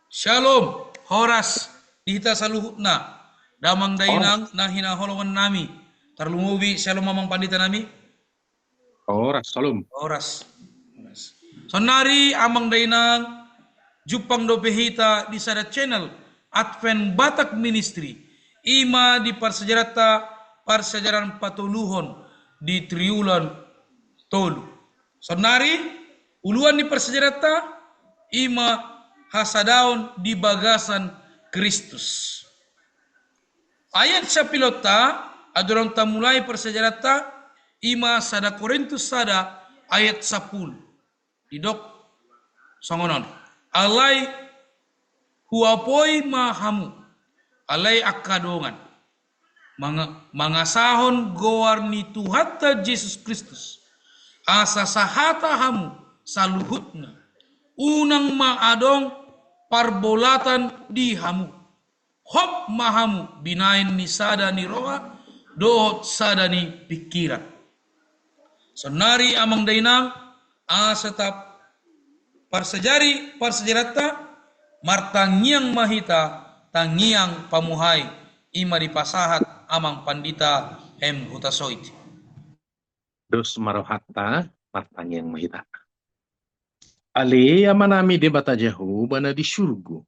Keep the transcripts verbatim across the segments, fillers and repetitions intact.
Shalom, horas di hita saluhutna, damang dainang na hinaholongan nami. Tarlumobi shalom amang pandita nami. Horas, shalom. Horas. Horas. Saonnari amang dainang, jumpang dope hita di sada channel Advent Batak Ministry, ima di parsiajaranta, parsiajaran patoluhon di triwulan tolu. Saonnari, uluan ni parsiajaranta, ima hasadaon di bagasan Kristus. Ayat sapilonta, andorang tamulai parsiajaranta, ima sada Korintus sada ayat sampulu. Didok songon on. Alai huapoi ma hamu, alai angka dongan, manga-, mangasahon goar ni Tuhanta Jesus Kristus, asa sahata hamu saluhutna, unang ma adong parbolatan di hamu. Hop ma hamu binahen ni sada ni roha dohot sada ni pingkiran. Saonnari amang dainang, asa tap-, parsiajari parsiajaranta, martangiang ma hita, tangiang pamuhai, ima dipasahat amang pandita M Hutasoit. Dos ma rohanta, martangiang ma hita. Ale Amanami Debata Jahowa na di surgo,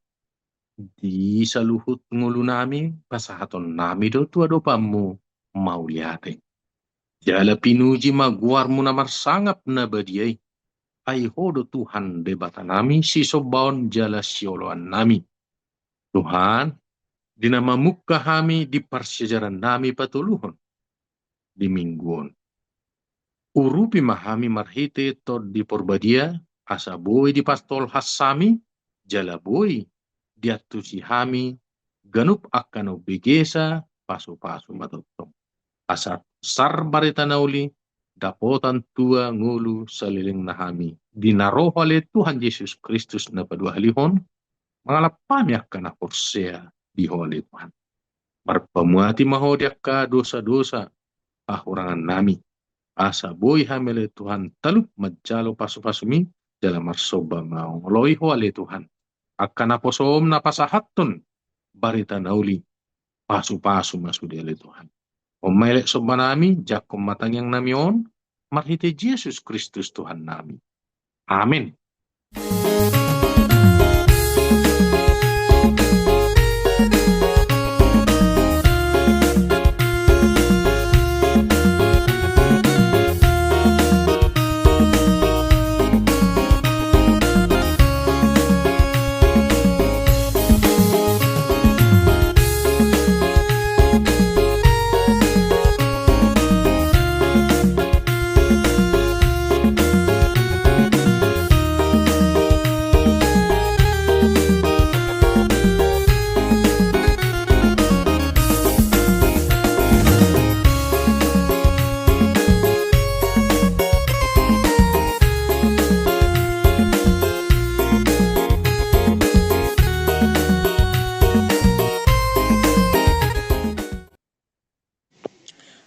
di saluhut ngolunami pasahatonnami do tu adopanmu mauliate. Jala pinuji ma goarmu na marsangap na badia i. Ai Ho do Tuhan Debatanami, sisombaon jala sioloannami. Tuhan, di na mamungka hami di parsiajarannami patoluhon di minggu on, urupi ma hami marhite Tondi Porbadia, asa boi dipatolhas hami, jala boi diantusi hami ganup angka na umbegesa, pasupasu ma tongtong. Asa sar barita na uli, dapotan tua ngolu salelengna hami, di na ro Ho ale Tuhan Jesus Kristus na paduahalihon, mangalap hami angka na porsea di Ho ale Tuhan. Marpamuati ma Ho di angka dosa-dosa pahurangannami. Asa boi hami ale Tuhan talup manjalo pasupasumi, jala marsomba mangoloi Ho ale Tuhan. Angka naposom na pasahathon barita na uli, pasupasu ma sude ale Tuhan. On ma elek sombanami, jangkon ma tangiangnami on, marhite Jesus Kristus Tuhannami. Amen.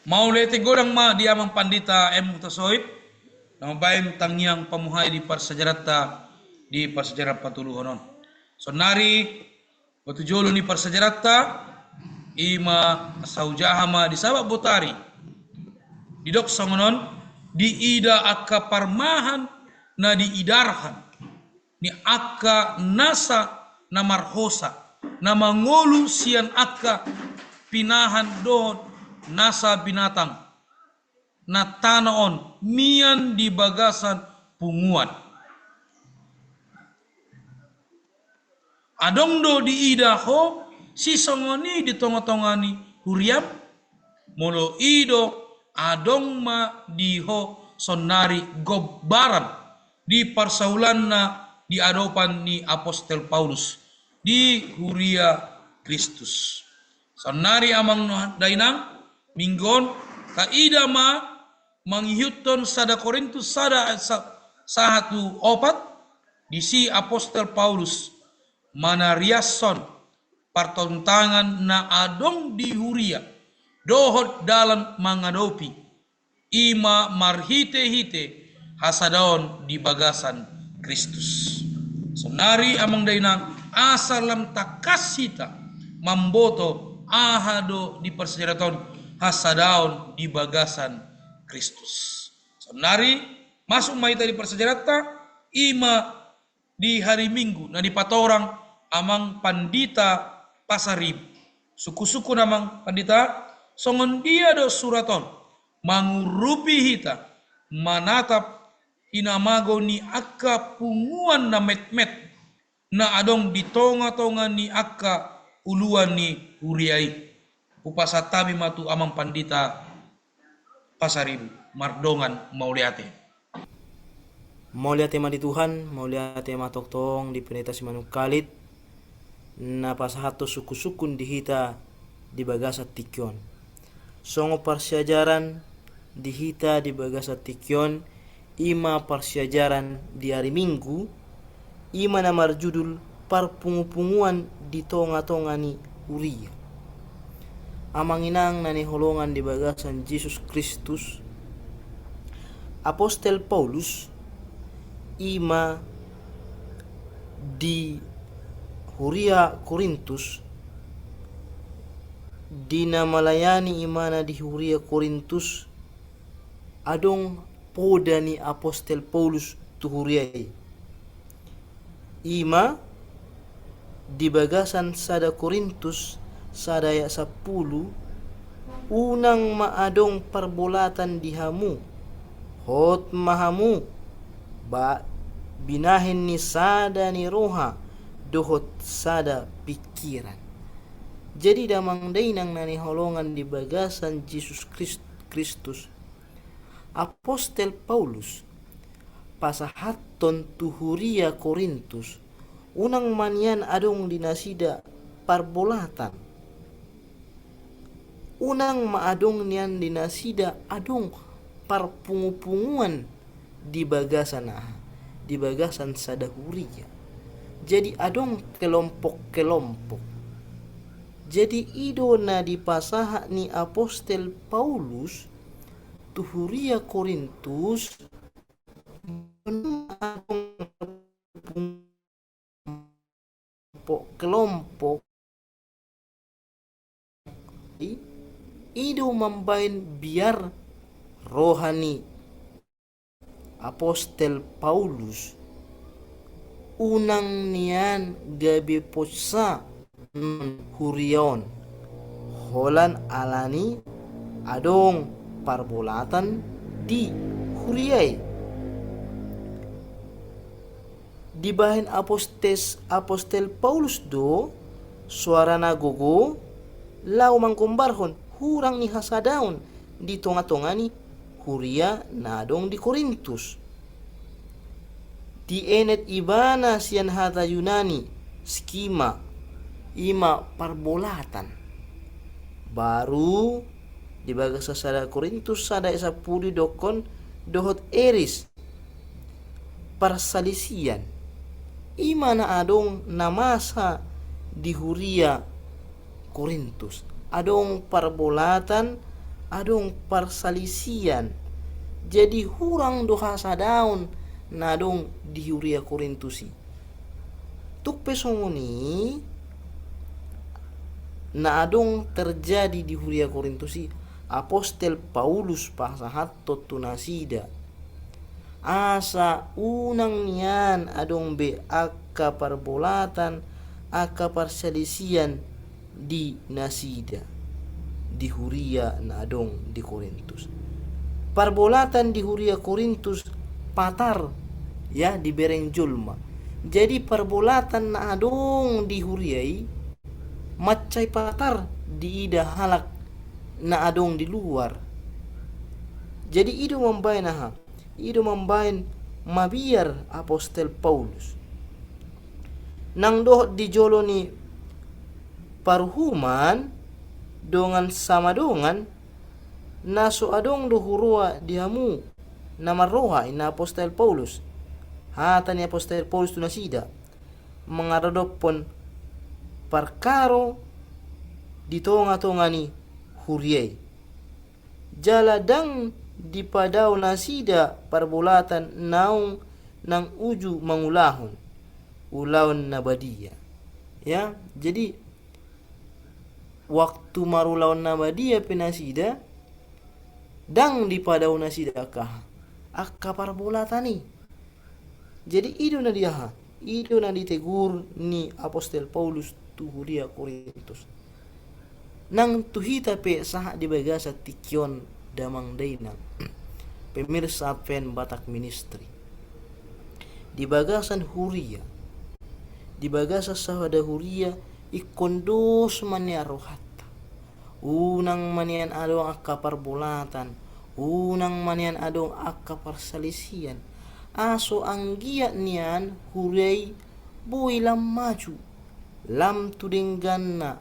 Mauliate godang ma di Amang Pandita M Hutasoit, na mambaen tangiang pamuhai di parsiajaranta di parsiajaran patoluhon on. Saonnari, boto jolo ni parsiajaranta, ima saujaha ma di Sabat botari. Didok songon on, diida angka parmahan na diidarhan ni angka nasa na marhosa, na mangolu sian angka pinahan dohot nasa binatang na tano on mian di bagasan punguan. Adong do diida ho sisongon i di tongatonga ni huriam? Molo i do, adong ma di ho saonnari gombaran di parsaulanna di adopan ni Apostel Paulus di huria Kristus. Saonnari amang dainang, minggu on taida ma mangihuthon sada Korintus sada ayat sa-, sahat tu opat, disi Apostel Paulus manariashon partontangan na adong di huria dohot dalan mangadopi, ima marhitehite hasadaon di bagasan Kristus. Saonnari amang dainang, asa lam tangkas hita mamboto aha do diparsiajarhon hasadaon di bagasan Kristus. Saonari masuk ma hita di parsiajaranta, i ma di hari Minggu na dipatorang amang pandita Pasaribu. Sungkun-sungkun amang pandita, songon dia do surat on mangurupi hita manatap inamago ni angka punguan na metmet na adong di tonga-tonga ni angka uluan ni huria i. Hupasahat hami ma tu amang pandita Pasaribu, mardongan mauliate. Mauliate ma di Tuhan, mauliate ma tongtong di Pendeta Simanungkalit na pasahathon sungkun-sungkun di hita di bagasan tingki on. Songon parsiajaran di hita di bagasan tingki on, i ma parsiajaran di ari Minggu, i ma na marjudul Parpungu-punguan di tonga-tonga ni huria. Amang inang na hinaholongan di bagasan Jesus Kristus, Apostel Paulus, i ma di huria Korintus, di na malayani imana di huria Korintus, adong poda ni Apostel Paulus tu huria i. I ma di bagasan sada Korintus sada ayat sampulu, unang ma adong parbolatan di hamu, hot ma hamu, ba binahen ni sada ni roha dohot sada pingkiran. Jadi damang dainang na hinaholongan di bagasan Jesus Krist-, Kristus, Apostel Paulus pasahathon tu huria Korintus, unang ma nian adong di nasida parbolatan. Unang ma adong nian di nasida adong parpungu-punguan di bagasan aha? Di bagasan sada huria. Jadi adong kelompok-kelompok. Jadi i do na dipasahat ni Apostel Paulus tu huria Korintus, kelompok-kelompok i, i do mambaen biar roha ni Apostel Paulus, unang nian gabe posa huria on, holan alani adong parbolatan di huria i. Dibahen apostes-, Apostel Paulus do soara na gogo laho manggombarhon hurang ni hasadaon di tonga-tonga ni huria na adong di Korintus. Dienet ibana sian hata Yunani, skima, i ma parbolatan. Baru di bagasan sada Korintus sada ayat sampulu didokkon dohot eris, parsalisian. I ma na adong na masa di huria Korintus. Adong parbolatan, adong parsalisian. Jadi hurang do hasadaon na adong di huria Korintus i. Tung pe songon i na adong terjadi di huria Korintus i, Apostel Paulus pasahathon tu nasida. Asa unang nian adong be angka parbolatan, angka parsalisian di nasida, di huria na adong di Korintus. Parbolatan di huria Korintus patar, ya, dibereng jolma. Jadi parbolatan na adong di huria i mansai patar diida halak na adong di luar. Jadi i do mambaen aha? I do mambaen mabiar Apostel Paulus. Nang dohot di jolo ni paruhuman dongan samadongan, na so adong do huroha di hamu na marroha, ninna Apostel Paulus. Hata ni Apostel Paulus tu nasida mangadophon parkaro di tonga-tonga ni huria i. Jala ndang dipadao nasida parbolatan naung nang uju mangulahon ulaon na badia. Ya, jadi waktu marulaon na badia pe nasida, ndang dipadao nasida angka, angka parbolatan i. Jadi i do na di aha, i do na ditegur ni apostel Paulus tu huria Korintus. Nang tu hita pe sahat di bagasan tingki on damang dainang, pemirsa Advent Batak Ministry, di bagasan huria, di bagasan sahada huria, ingkon dos ma nian rohanta. Unang ma nian adong angka parbolatan, unang ma nian adong angka parsalisian, aso anggiat nian huria i boi lam maju, lam tu dengganna,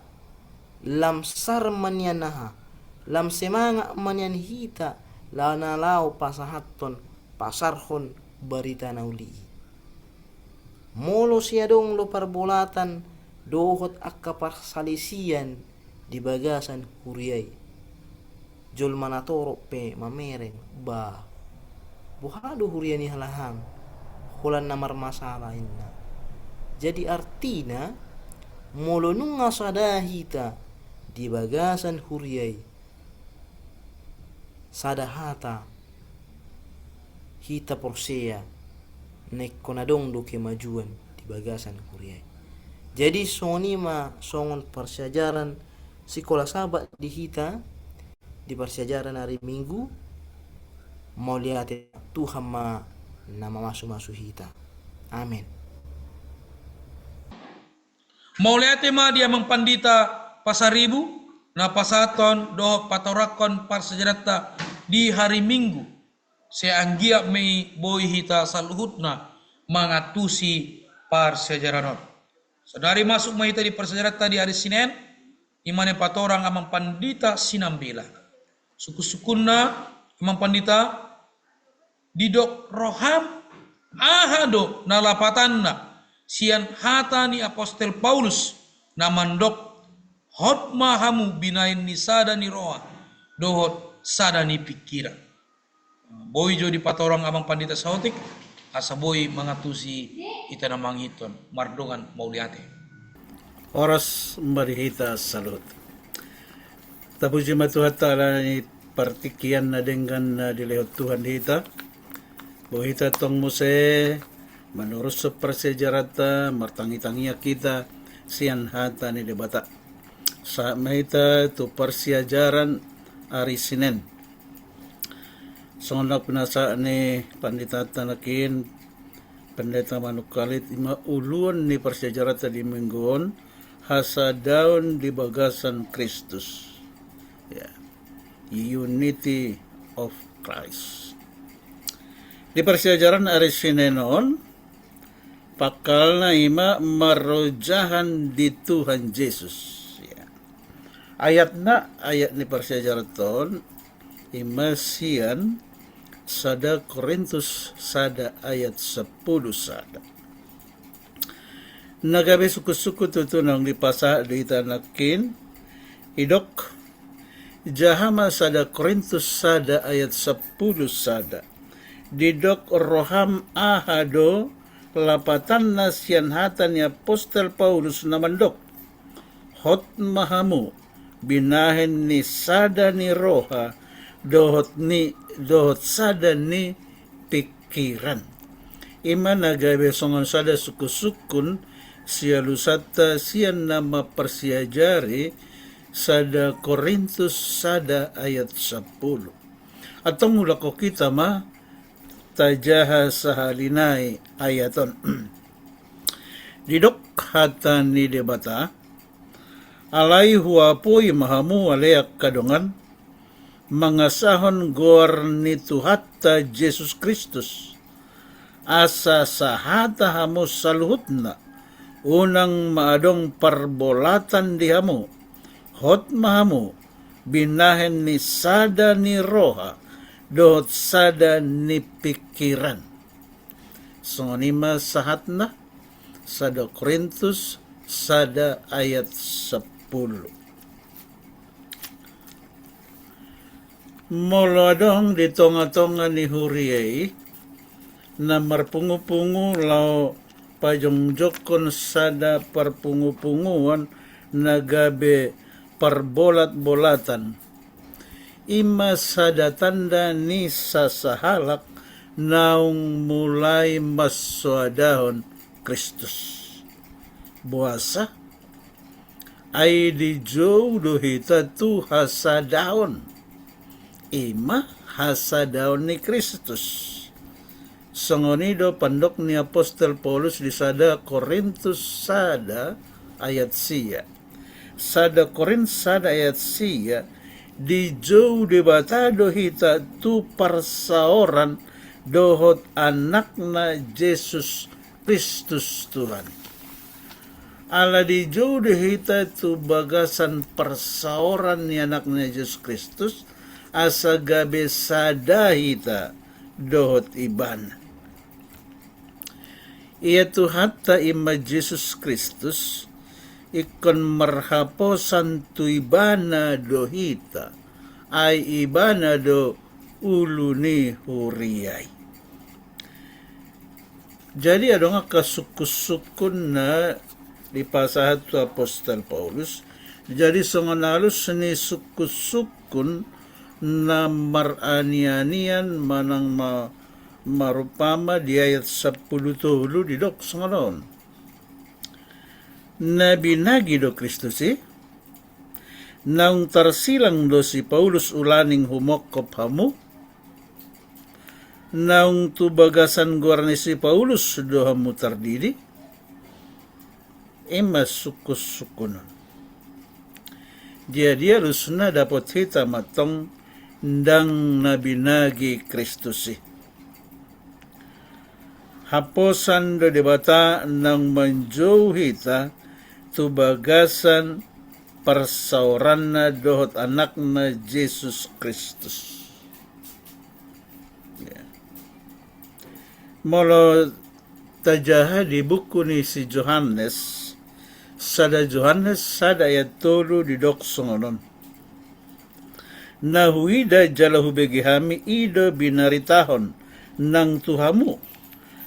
lam sar ma nian aha, lam semangat ma nian hita, la na laho pasahathon, pasarhon barita na uli i. Molo sai adong do parbolatan dohot angka parsalisian di bagasan huria i, jolma na torop pe mamereng, ba, boha do huria ni halak an, holan na marmasalah, inna. Jadi artina, molo nunga sada hita di bagasan huria i, sada hata, hita porsea, na ingkon adong do kemajuan di bagasan huria i. Jadi songon i ma songon parsiajaran Sikola Sabat di hita, di parsiajaran ari Minggu. Mauliate, Tuhan ma na mamasumasu hita. Amen. Mauliate ma di Amang Pandita Pasaribu, na pasahathon dohot patoranghon parsiajaranta di hari Minggu. Sai anggiat ma i boi hita saluhutna mangantusi parsiajaran on. Saonari masuk ma hita di parsiajaranta di ari Sinen, i ma na patorang Amang Pandita Sinambela. Sungkunsungkunna, Amang Pandita, didok roham aha do na lapatanna sian hata ni apostel Paulus na mandok, hot ma hamu binahen ni sada ni roha dohot sada ni pingkiran. Boi jo dipatorang Amang Pandita saotik, asa boi mangantusi hita na mangihuthon, mardongan mauliate. Horas ma di hita saluhut. Tapuji ma Tuhanta ala ni partingkian na denggan na dilehon Tuhan di hita. Boi hita tong muse manurushon parsiajaranta, martangitangiang hita sian hata ni Debata. Sahat ma hita tu parsiajaran ari Sinen. Songon na pinasahat ni panditanta nangkin, Pandita Manungkalit, i ma uluan ni parsiajaranta di Minggu on, hasadaon di bagasan Kristus. Ya. Unity of Christ. Di parsiajaran ari Sinen on, pangkalna i ma marojahan di Tuhan Jesus. Ya. Ayatna, ayat ni parsiajaranta on, i ma sian sada Korintus sada ayat sampulu sada. Na gabe sungkunsungkun tutu naung dipasahat di hita nangkin, didok, jaha ma sada Korintus sada ayat sampulu sada. Didok roham aha do lapatanna sian hata ni apostel Paulus na mandok, hot ma hamu binahen ni sada ni roha dohot ni, dohot sada ni pingkiran. I ma na gabe songon sada sungkunsungkun sialusanta sian na mamparsiajari sada Korintus sada ayat sampulu. Antong ulakhon hita ma tajaha sahali nai ayat on. Didok hata ni Debata, alai huapoi ma hamu ale angka dongan, mangasahon goar ni Tuhanta Jesus Kristus, asa sahata hamu saluhutna, unang ma adong parbolatan di hamu, hot ma hamu binahen ni sada ni roha dohot sada ni pingkiran. Songon i ma sahatna, sada Korintus sada ayat sampulu. Molo adong di tongatonga ni huria i na marpungupungu laho pajongjongkon sada parpungupunguon na gabe parbolatbolatan. I ma sada tanda ni sasahalak naung mulai mansoadahon Kristus. Boasa? Ai dijou do hita tu hasadaon, i ma hasadaon ni Kristus. Songon i do pandok ni apostel Paulus di sada Korintus sada ayat sia. Sada Korintus sada ayat sia, dijou Debata do hita tu parsaoran dohot Anakna Jesus Kristus Tuhan. Ala dijou do hita tu bagasan parsaoran ni Anakna Jesus Kristus, asa gabe sada hita dohot Ibana. Ia Tuhanta i ma Jesus Kristus, ingkon marhaposan tu Ibana do hita, ai Ibana do ulu ni huria i. Jadi adong angka sungkunsungkun na dipasahat tu apostel Paulus. Jadi songon alus ni sungkunsungkun na maranianian manang ma-, marumpama di ayat sampulu tolu didok songon on. Na binagi do Kristus i? Naung tarsilang do si Paulus ulaning humongkop hamu? Naung tu bagasan goar ni si Paulus do hamu tardidi? I ma sungkunsungkun on. Jadi alusna dapot hita ma tong ndang na binagi Kristus i. Haposan do Debata naung manjou hita tu bagasan parsaoranna dohot Anakna Jesus Kristus. Ya. Molo tajaha di buku ni si Johannes, sada Johannes sada ayat tolu didok songon on. Na huida jala hubege hami i do binaritahon nang tu hamu,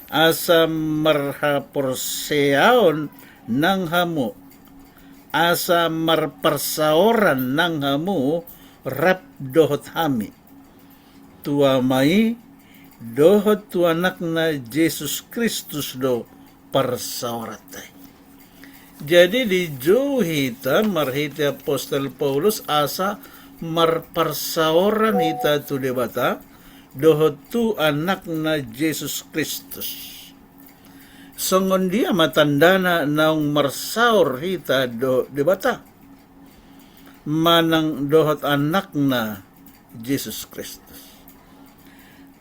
asa marhaporseaon nang hamu, asa marparsaoran nang hamu rap dohot hami. Tu Ama i dohot tu Anakna Jesus Kristus do parsaoranta i. Jadi dijou hita marhite apostel Paulus asa marparsaoran hita tu Debata dohot tu Anakna Jesus Kristus. Songon dia ma tandana naung marsaor hita dohot Debata manang dohot Anakna Jesus Kristus?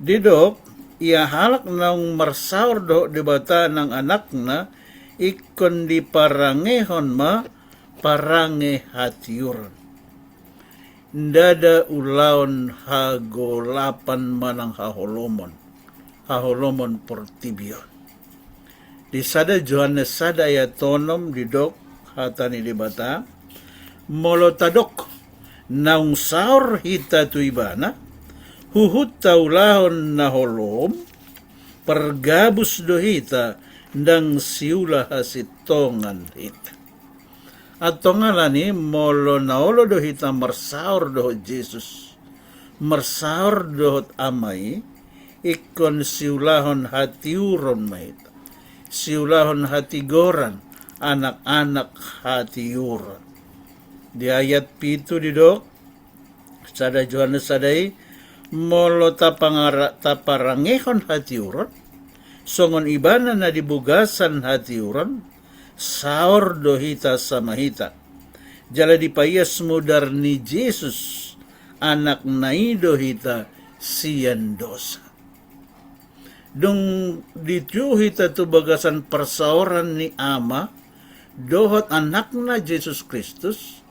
Didok, ia halak naung marsaor dohot Debata nang Anakna, ingkon diparangehon ma parange hatiuron. Ndada ulaon hagolapan manang haholomon, haholomon portibi on. Di sada Johannes sada ayat onom didok hata ni Debata, molo tadok naung saor hita tu Ibana, huhut taulahon na holom, pargabus do hita, ndang siula hasintongan hita. Antong alani molo na olo do hita marsaor dohot Jesus, marsaor dohot Ama i, ingkon siulahon hatiuron ma hita. Siulahon hatigoran, anak-anak hatiuron. Di ayat pitu didok, sada Johannes sada i, molo tapangara-, taparangehon hatiuron, songon Ibana na di bagasan hatiuron, saor do hita sama hita. Jala dipaias mudar ni Jesus, Anakna i do hita sian dosa. Dung dijou hita tu bagasan parsaoran ni Ama dohot Anakna Jesus Kristus,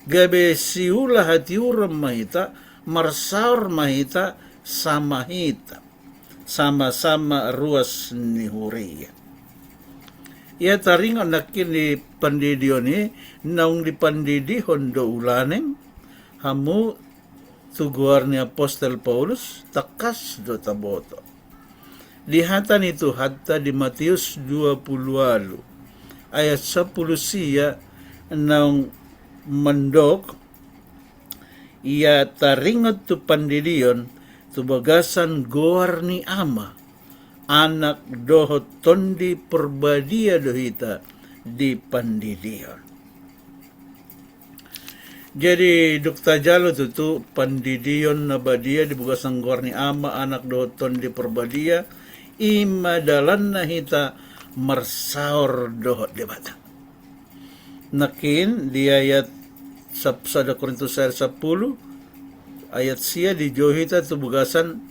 gabe siula hatiuron ma hita, marsaor ma hita sama hita, sama-sama ruas ni huria. Ia taringot nangkin di pandidion i, naung dipandidihon do ulaning hamu tu goar ni apostel Paulus, tangkas do taboto. Di hata ni Tuhanta di Matius dua pulu ualu ayat sampulu sia naung mandok, ia taringot tu pandidion tu bagasan goar ni Ama, Anak dohot Tondi Porbadia do hita di pandidion. Jadi dung tajalo tutu pandidion na badia di bagasan goar ni Ama, Anak dohot Tondi Porbadia, i ma dalanna hita marsaor dohot Debata. Nangkin di ayat sap-, sada Korintus ayat sampulu ayat sia dijou hita tu bagasan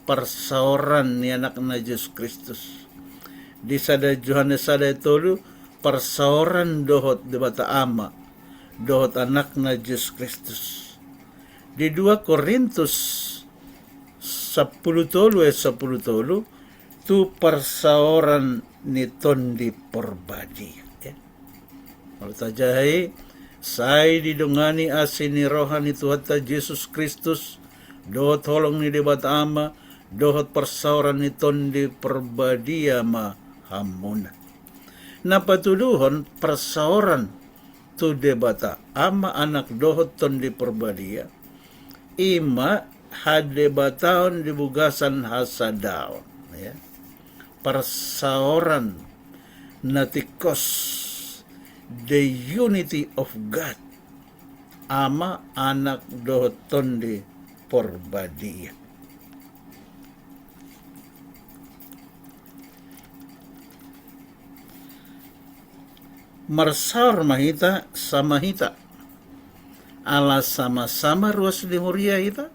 parsaoran ni Anakna Jesus Kristus. Di sada Johannes sada ayat tolu, parsaoran dohot Debata Ama dohot Anakna Jesus Kristus. Di dua Korintus sampulu tolu ayat sampulu tolu, tu parsaoran ni Tondi Porbadia. Ya. Molo tajaha i, sai didongani asi ni roha ni Tuhanta Jesus Kristus, dohot holong ni Debata Ama, dohot parsaoran ni Tondi Porbadia ma hamuna. Na patuduhon parsaoran tu Debata Ama, Anak dohot Tondi Porbadia, i ma hadebataon di bagasan hasadaon, ya. Parsaoran na tingkos, the unity of God, Ama, Anak dohot Tondi Porbadia. Marsaor ma hita sama hita. Ala sama-sama ruas ni huria hita,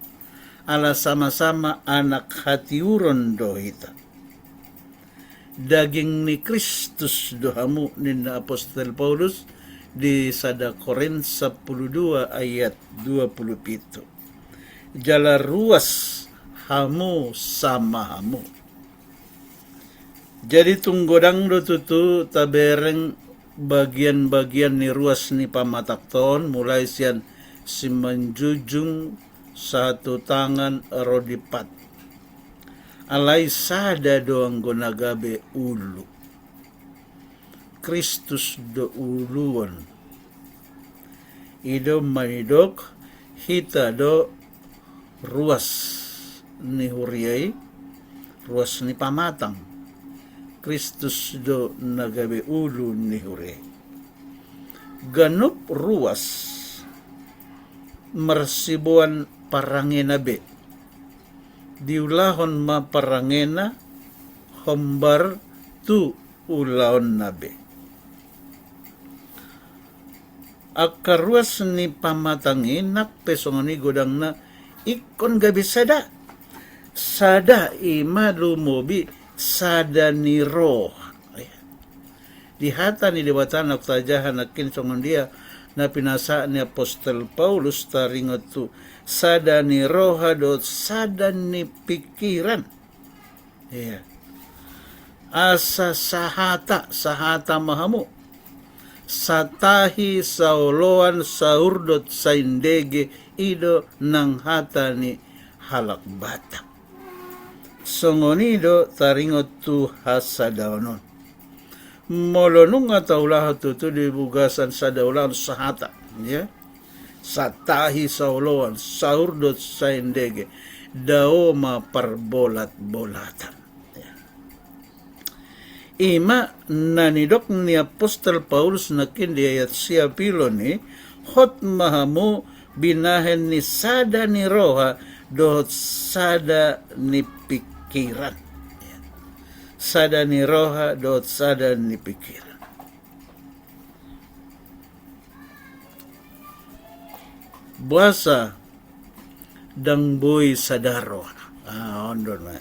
ala sama-sama anak hatiuron do hita. Daging ni Kristus do hamu, ninna apostel Paulus di sada Korint sampulu dua ayat dua pulu pitu. Jala ruas hamu sama hamu. Jadi tung godang do tutu tabereng bagian-bagian ni ruas ni pamatangta on, mulai sian simanjujung sahat tu tangan ro di pat. Alai sada do anggo na gabe ulu. Kristus do uluon. I do manidok hita do ruas ni huria i, ruas ni pamatang. Kristus do na gabe ulu ni huria i. Ganup ruas marsiboan parangena be. Diulahon ma parangena hombar tu ulaonna be. Angka ruas ni pamatang i nang pe songon i godangna ingkon gabe sada. Sada i ma lumobi sada ni roha. Di hata ni Debata na tajaha nangkin songon dia na pinasahat ni apostel Paulus taringot tu sada ni roha dohot sada ni pikiran. Ia. Asa sahata, sahata ma hamu. Satahi, saoloan, saurdot, saindege, i do nang hata ni halak Batak. Songon i do taringot tu hasadaon on. Molo nunga taulahon tutu di bagasan sada ulaon sahata, ya. Satahi, saoloan, saurdot, saindege, dao ma parbolat-bolatan. Ya. I ma na nidok ni apostel Paulus nangkin di ayat sia pilon i, hot ma hamu binahen ni sada ni roha dohot sada ni pikiran. Ya. Sada ni roha dohot sada ni pikiran. Boasa ndang boi sada roha? Ah, on do na.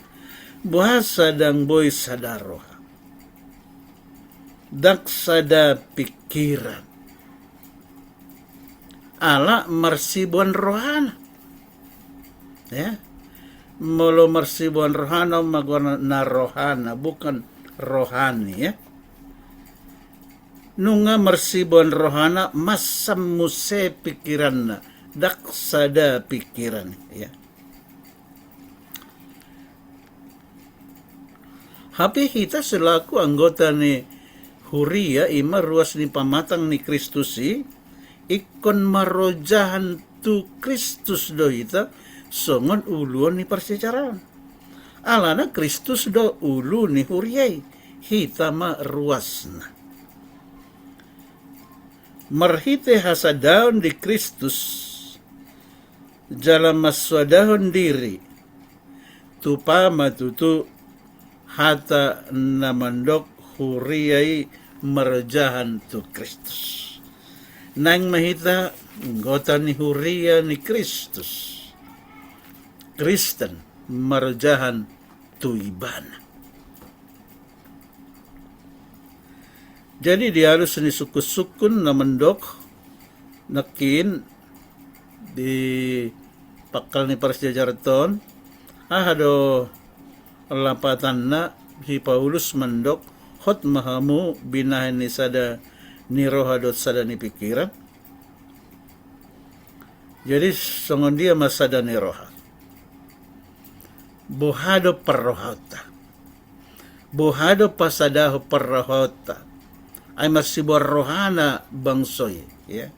Boasa ndang boi sada roha? Ndang sada pikiran. Ala marsiboan rohana. Ya. Molo marsiboan rohana, ma goarna na rohana, bukan rohani, ya. Nunga marsiboan rohana, masam muse pikiranna, ndang sada pikiran, ya. Hape hita selaku anggota ni huria, ima ruas ni pamatang ni Kristus i, ingkon marojahan tu Kristus do hita songon uluon ni parsiajaran. Alana Kristus do ulu ni huria i, hita ma ruasna. Marhite hasadaon di Kristus jala mansoadahon diri, tupa ma tutu hata na mandok huria i marojahan tu Kristus. Naeng ma hita anggota ni huria ni Kristus, Kristen marojahan tu Ibana. Jadi di alus ni sungkun-sungkun na mandok nangkin di pangkal ni parsiajaran on, aha do lapatanna? Si Paulus mandok, hot ma hamu binahen ni sada ni roha dohot sada ni pingkiran. Jadi songon dia ma sada ni roha? Boha do parrohaonta? Boha do pasadahon parrohaonta? Ai marsiboan rohana bangso i, ya.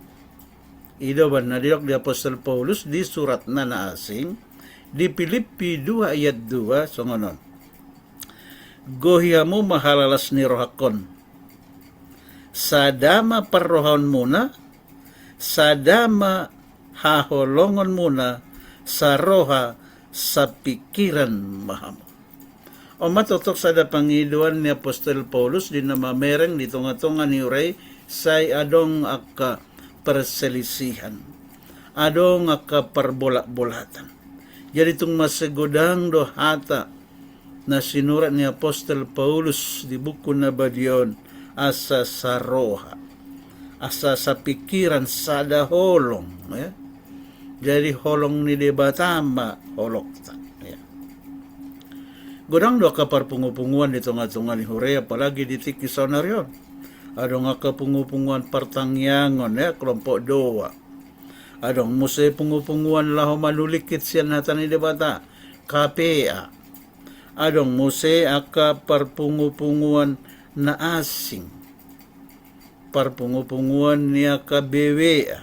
I do umbahen na didok di apostel Paulus di suratna na asing, di Pilippi dua ayat dua, songon on: Gohi hamu ma halalas ni rohangkon. Sada ma parrohaonmuna, sada ma haholongonmuna, saroha, sapingkiran ma hamu. On ma tongtong sada pangidoan ni apostel Paulus di na mamereng di tonga-tonga ni huria i, sai adong angka perselisihan, adong angka parbolat-bolatan. Jadi tung mansai godang do hata na sinurat ni apostel Paulus di buku na badia on, asa saroha, asa sapingkiran, sada holong, ya. Jadi holong ni Debata ma holongta, ya. Godang do angka parpungu-punguan di tonga-tonga ni huria i, apalagi di tingki saonari on. Adong angka pungu-punguan partangiangon, ya, kelompok doa. Adong muse pungu-punguan laho manulingkit sian hata ni Debata, K P A. Adong muse angka parpungu-punguan na asing, parpungu-punguan ni angka B W A.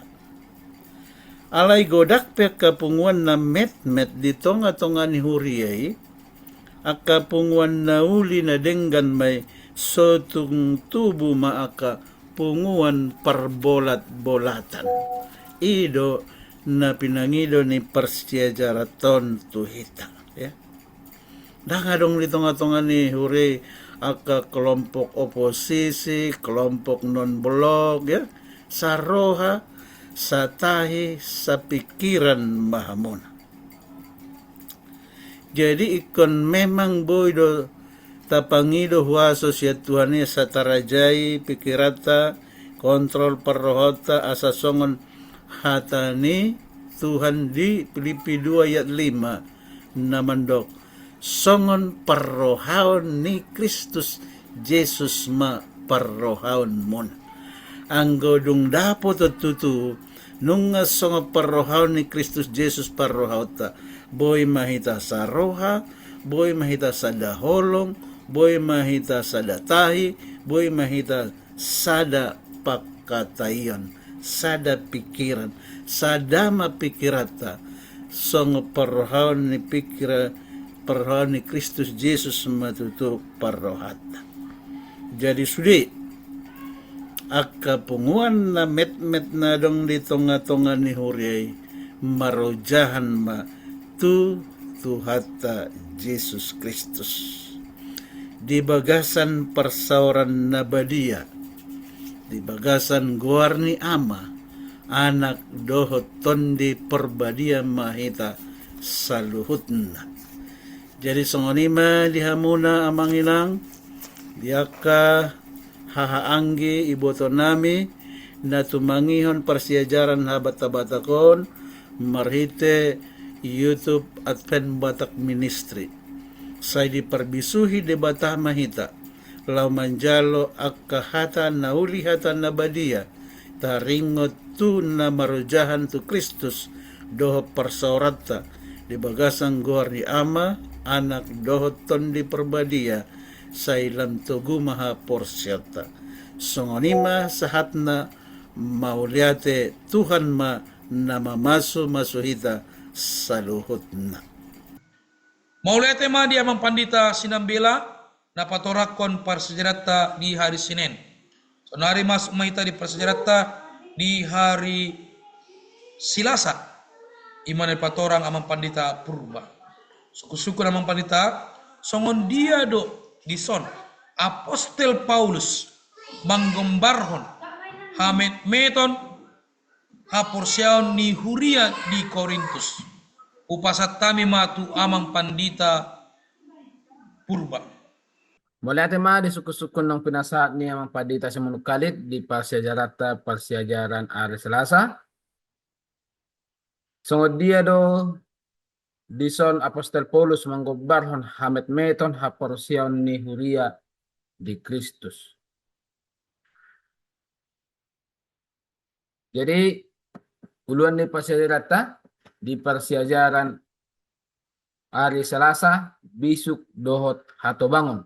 Alai godang pe angka punguan na metmet di tonga-tonga ni huria i, angka punguan na uli na denggan ma i, so tung tubu ma angka punguan parbolat-bolatan. I do na pinangido ni parsiajaran on tu hita, ya. Ndang adong di tonga-tonga ni huria i angka kelompok oposisi, kelompok non blok, ya. Saroha, satahi, sapingkiran ma hamuna. Jadi ingkon memang boi do tapangido huaso sian Tuhan i asa tarajai pingkiranta, kontrol parrohaonta, asa songon hata ni Tuhan di Pilippi dua ayat lima na mandok, songon parrohaon ni Kristus Jesus ma parrohaonmuna. Anggo dung dapot on tutu, nunga songon parrohaon ni Kristus Jesus parrohaonta, boi ma hita saroha, boi ma hita sada holong, boi ma hita sada tahi, boi ma hita sada pangkataion, sada pingkiran, sada ma pingkiranta, songon parrohaon ni pingkira, parrohaon ni Kristus Jesus ma tutu parrohanta. Jadi sude, angka punguan na metmet na adong di tonga-tonga ni huria i, marojahan ma tu Tuhanta Jesus Kristus. Di bagasan parsaoran na badia, di bagasan goar ni Ama, Anak dohot Tondi Parbadia ma hita saluhutna. Jadi songon i ma di hamuna amang inang, di angka haha anggi ibotonami na tumangihon parsiajaran habat-habatak on marhite YouTube Advent Batak Ministry. Sai diparbisuhi Debata ma hita laho manjalo angka hata na uli, hata na badia, taringot tu na marojahan tu Kristus dohot parsaoranta, di bagasan goar ni Ama, Anak dohot Tondi Parbadia, sai lam togu ma haporseaonta. Songon i ma sahatna. Mauliate. Tuhan ma na mamasumasu hita saluhutna. Mauliate ma di Amang Pandita Sinambela na patorangkon parsiajaranta di hari Senin. Saonari masuk ma hita di parsiajaranta di hari Selasa, i ma na dipatorang Amang Pandita Purba. Sungkunsungkun Amang Pandita, songon dia do dison Apostel Paulus manggombarhon hametmeton haporseaon ni huria di Korintus? Hupasahat hami ma tu Amang Pandita Purba. Mauliate ma di sungkunsungkun naung pinasahat ni Amang Pandita Simanungkalit di parsiajaranta parsiajaran ari Selasa. Songon dia do dison Apostel Paulus manggombarhon hametmeton haporseaon ni huria di Kristus. Jadi, uluan ni parsiajaranta di parsiajaran ari Selasa, bisuk dohot hatobangon.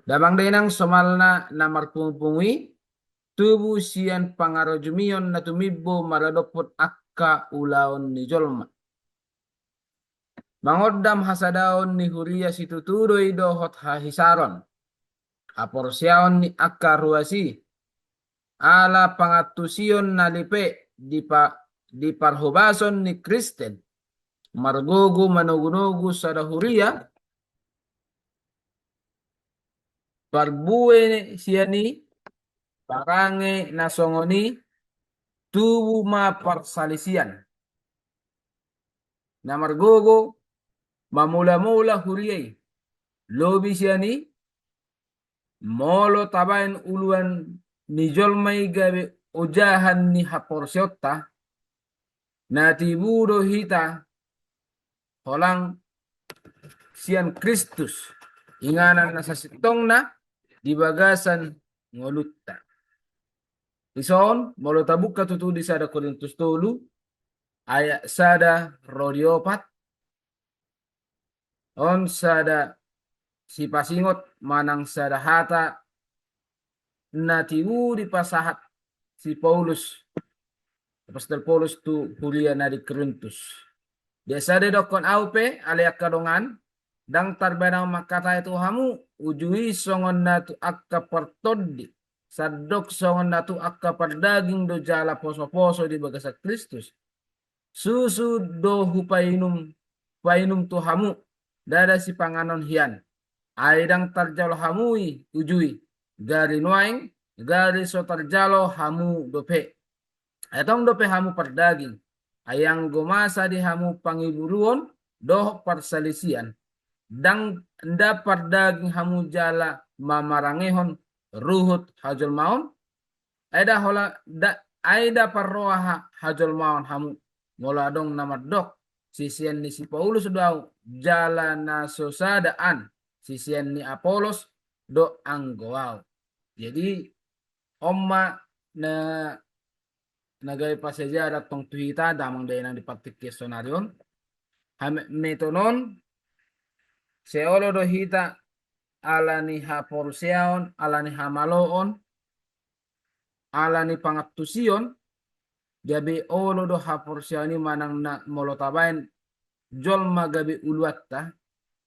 Damang dainang, somalna na marpungupungu i tubu sian pangarajumion na tumimbo maradophon angka ulaon ni jolma. Mangondam hasadaon ni huria situtu do i dohot hahisaron haporseaon ni angka ruas i, ala pangantusion na lipe di pa-, di parhobason ni Kristen, margogo manogunogu sada huria, parbue sian i parange na songon i, tubu ma parsalisian. Na margogo mamolamola huria i, lobi sian i, molo tabaen uluan ni jolma i gabe ojahan ni haporseaonta, na tibu do hita holan sian Kristus, inganan na sasintongna di bagasan ngolunta. Dison, molo tabuka tutu di sada Korintus tolu, ayat sada ro di opat, on sada sipasingot manang sada hata na tibu dipasahat si Paulus, Apostel Paulus tu huria na di Korintus. Dia sada dokkon au pe, ale angka dongan, ndang tarbaen au mangkatai tu hamu, uju i songon na tu angka partondi, sandok songon na tu angka pardaging do jala posoposo di bagasan Kristus. Susu do hupainum, painum tu hamu, ndada sipanganon hian. Ai ndang tarjalo hamu i uju i, gari nuaeng, gari so tarjalo hamu dope. Ai tong dope hamu pardaging, ai anggo masa di hamu pangiburuon dohot parsalisian, ndang nda pardaging hamu jala mamarangehon ruhut hajolmaon, ai nda holan nda, ai nda parroha ha-, hajolmaon hamu. Molo adong na mandok, sisean ni si Paulus do au, jala na so sada an, sisean ni Apolos do anggo au. Jadi, on ma na, na gabe parsiajaran tong tu hita, damang dainang di partingkian sonari on. Hametmeton on, sai olo do hita ala ni haporseaon, ala ni hamaloon, ala ni pangantusion, gabe olo do haporseaon i manang na molo tabaen jolma gabe uluanta,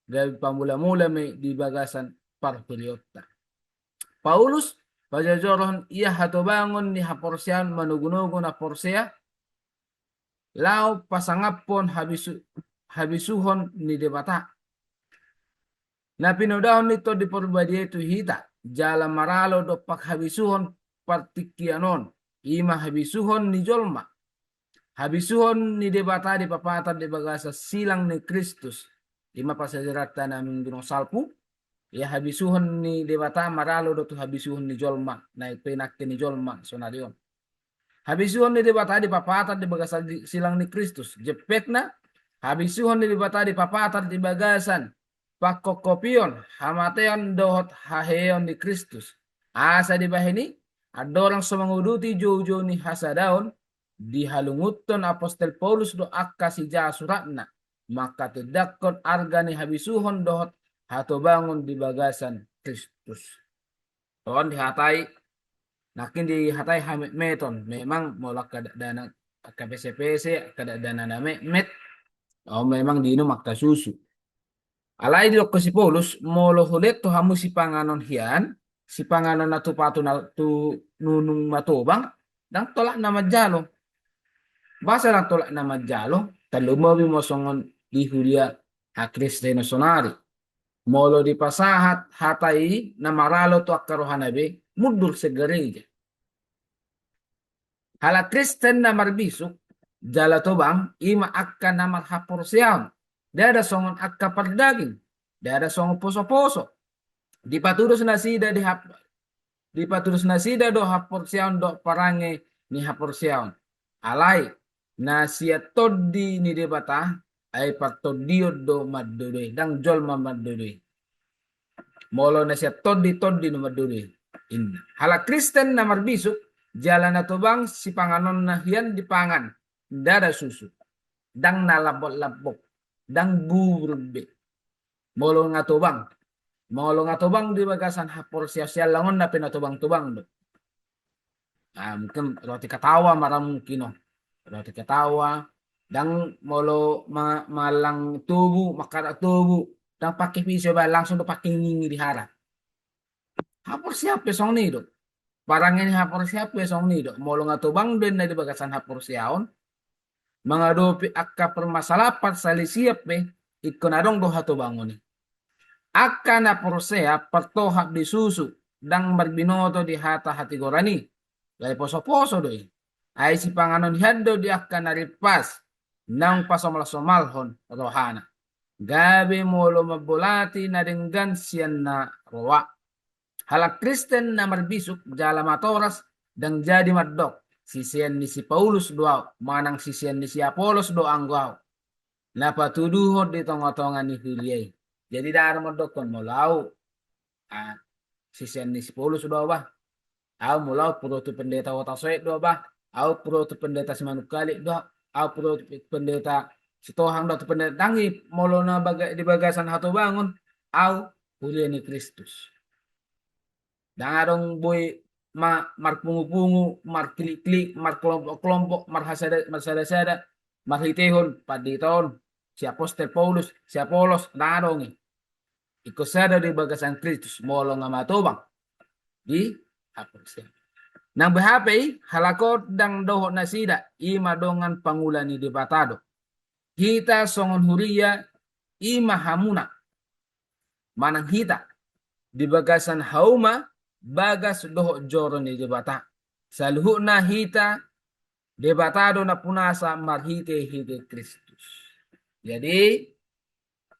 gabe pamulamula ma i di bagasan parhuriaonta. Paulus pajojorhon ia hatobangon ni haporseaon manogunogu na porsea, laho pasangaphon habisu-, habisuhon ni Debata. Na pinodahon ni Tondi Parbadia i tu hita, jala maralo dompak habisuhon partingkian on, i ma habisuhon ni jolma. Habisuhon ni Debata dipapatar di bagasan silang ni Kristus. I ma parsiajaranta na minggu naung salpu, ia habisuhon ni Debata maralo do tu habisuhon ni jolma, na i pe nangkin ni jolma sonari on. Habisuhon ni Debata dipapatar di bagasan di-, silang ni Kristus. Jempekna, habisuhon ni Debata dipapatar di bagasan pangkopkopion, hamateon dohot haheheon ni Kristus. Asa dibahen i, andorang so manguduti joujou ni hasadaon, dihalungunhon Apostel Paulus do angka sijaha suratna, mangkatindangkon arga ni habisuhon dohot hatobangon di bagasan Kristus. On dihatai, nangkin dihatai hametmeton, memang molo angka dakdanan, angka pesepese, angka dakdanan na metmet, on memang diinum angka susu. Alai didok si Paulus, molo hulean tu hamu sipanganon hian, sipanganon na tu patu na tu nunung matobang, ndang tolap na manjalo. Boasa ndang tolap na manjalo, tarlumobi ma songon di huria hakristenon sonari. Molo dipasahat hata i na maralo tu angka rohana be, mundur segereja. Halak Kristen na marbisuk jala tobang, i ma angka na marhaporseaon, ndada songon angka pardaging, ndada songon posoposo. Dipatudos nasida di hap-, dipatudos nasida do haporseaon dohot parange ni haporseaon. Alai na sian Tondi ni Debata, ai partondion do mandodo i, ndang jolma mandodo i. Molo na sian Tondi, Tondi do mandodo i. Inna. Halak Kristen na marbisuk, jala na tobang sipanganonna hian dipangan, ndada susu, ndang na lambok-lambok, ndang burung be. Molo nga tobang, molo nga tobang di bagasan haporseaon, sian langon na pe na tobang-tobang do. Ah, mungkin roti ketawa mara mungkin, oh. Roti ketawa, ndang molo ma-, malang tobu, mangkarak tobu, ndang pake piso ba, langsung do pake ngingi di hara. Haporseaon pe songon i do. Parange ni haporseaon pe songon i do. Molo nga tobang do inna di bagasan haporseaon, mangadopi angka permasalahan parsalisian pe, ingkon adong do hatobangon i. Angka na porsea partohap di susu, ndang marbinoto di hata hatigoran i. Alai posoposo do i. Ai sipanganon hian do di angka na rimpas, naung pasomalsomalhon rohana. Gabe molo mambolati na denggan sian na roa. Halak Kristen na marbisuk jala matoras ndang jadi mandok, sisean ni si Paulus do ahu, manang sisean ni si Apolos do anggo ahu. Na patuduhon di tongatonga ni huria i. Jadi ndang adong mandokkon molo ahu, ah, sisean ni si Paulus do ahu bah. Ahu molo ahu pro tu pendeta Hutasoit do ahu bah. Ahu pro tu pendeta Simanungkalit do ahu. Ahu pro tu pendeta Sitohang do ahu, tu pendeta, ndang i. Molo na baga-, di bagasan hatobangon, ahu huria ni Kristus. Ndang adong boi ma-, marpungupungu, markliklik, markelompokkelompok, marhasada-, marsadasada, marhitehon pandita on, si Apostel Paulus, si Apolos, ndang adong i. Ingkon sada di bagasan Kristus, molo nga matobang di haporseaon. Nang beha pe i, halak on ndang dohot nasida, i ma dongan pangula ni Debata do. Hita songon huria, i ma hamuna. Manang hita, di bagasan hauma, bagas dohot joro ni Debata. Saluhutna hita, Debata do nampunasa marhitehite Kristus. Jadi,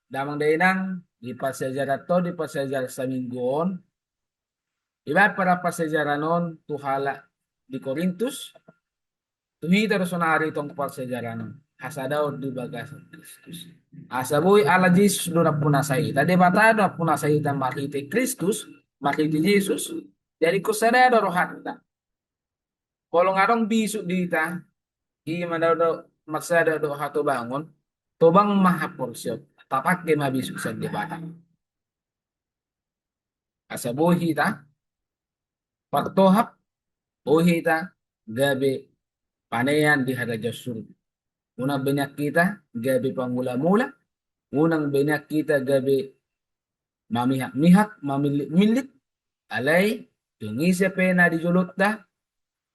damang dainang, di parsiajaran on, di parsiajaran saminggu on, ibaen para parsiajaran on tu halak di Korintus, tu hita do sonari tong parsiajaran on, hasadaon di bagasan Kristus. Asa boi ala Jesus do nampunasa hita, Debata do nampunasa hita marhite Kristus, marhite Jesus, jadi ingkon sada do rohanta. Molo nga adong bisuk di hita, i ma na do marsada do hatobangon, tobang ma haporseaon, tapake ma bisuk sian Debata. Asa boi hita partohap, boi hita gabe panean di harajaon surgo. Unang be nian hita gabe pamulamula, unang be nian hita gabe mamihakmihak, mamillikmillik, alai tung ise pe na di jolonta,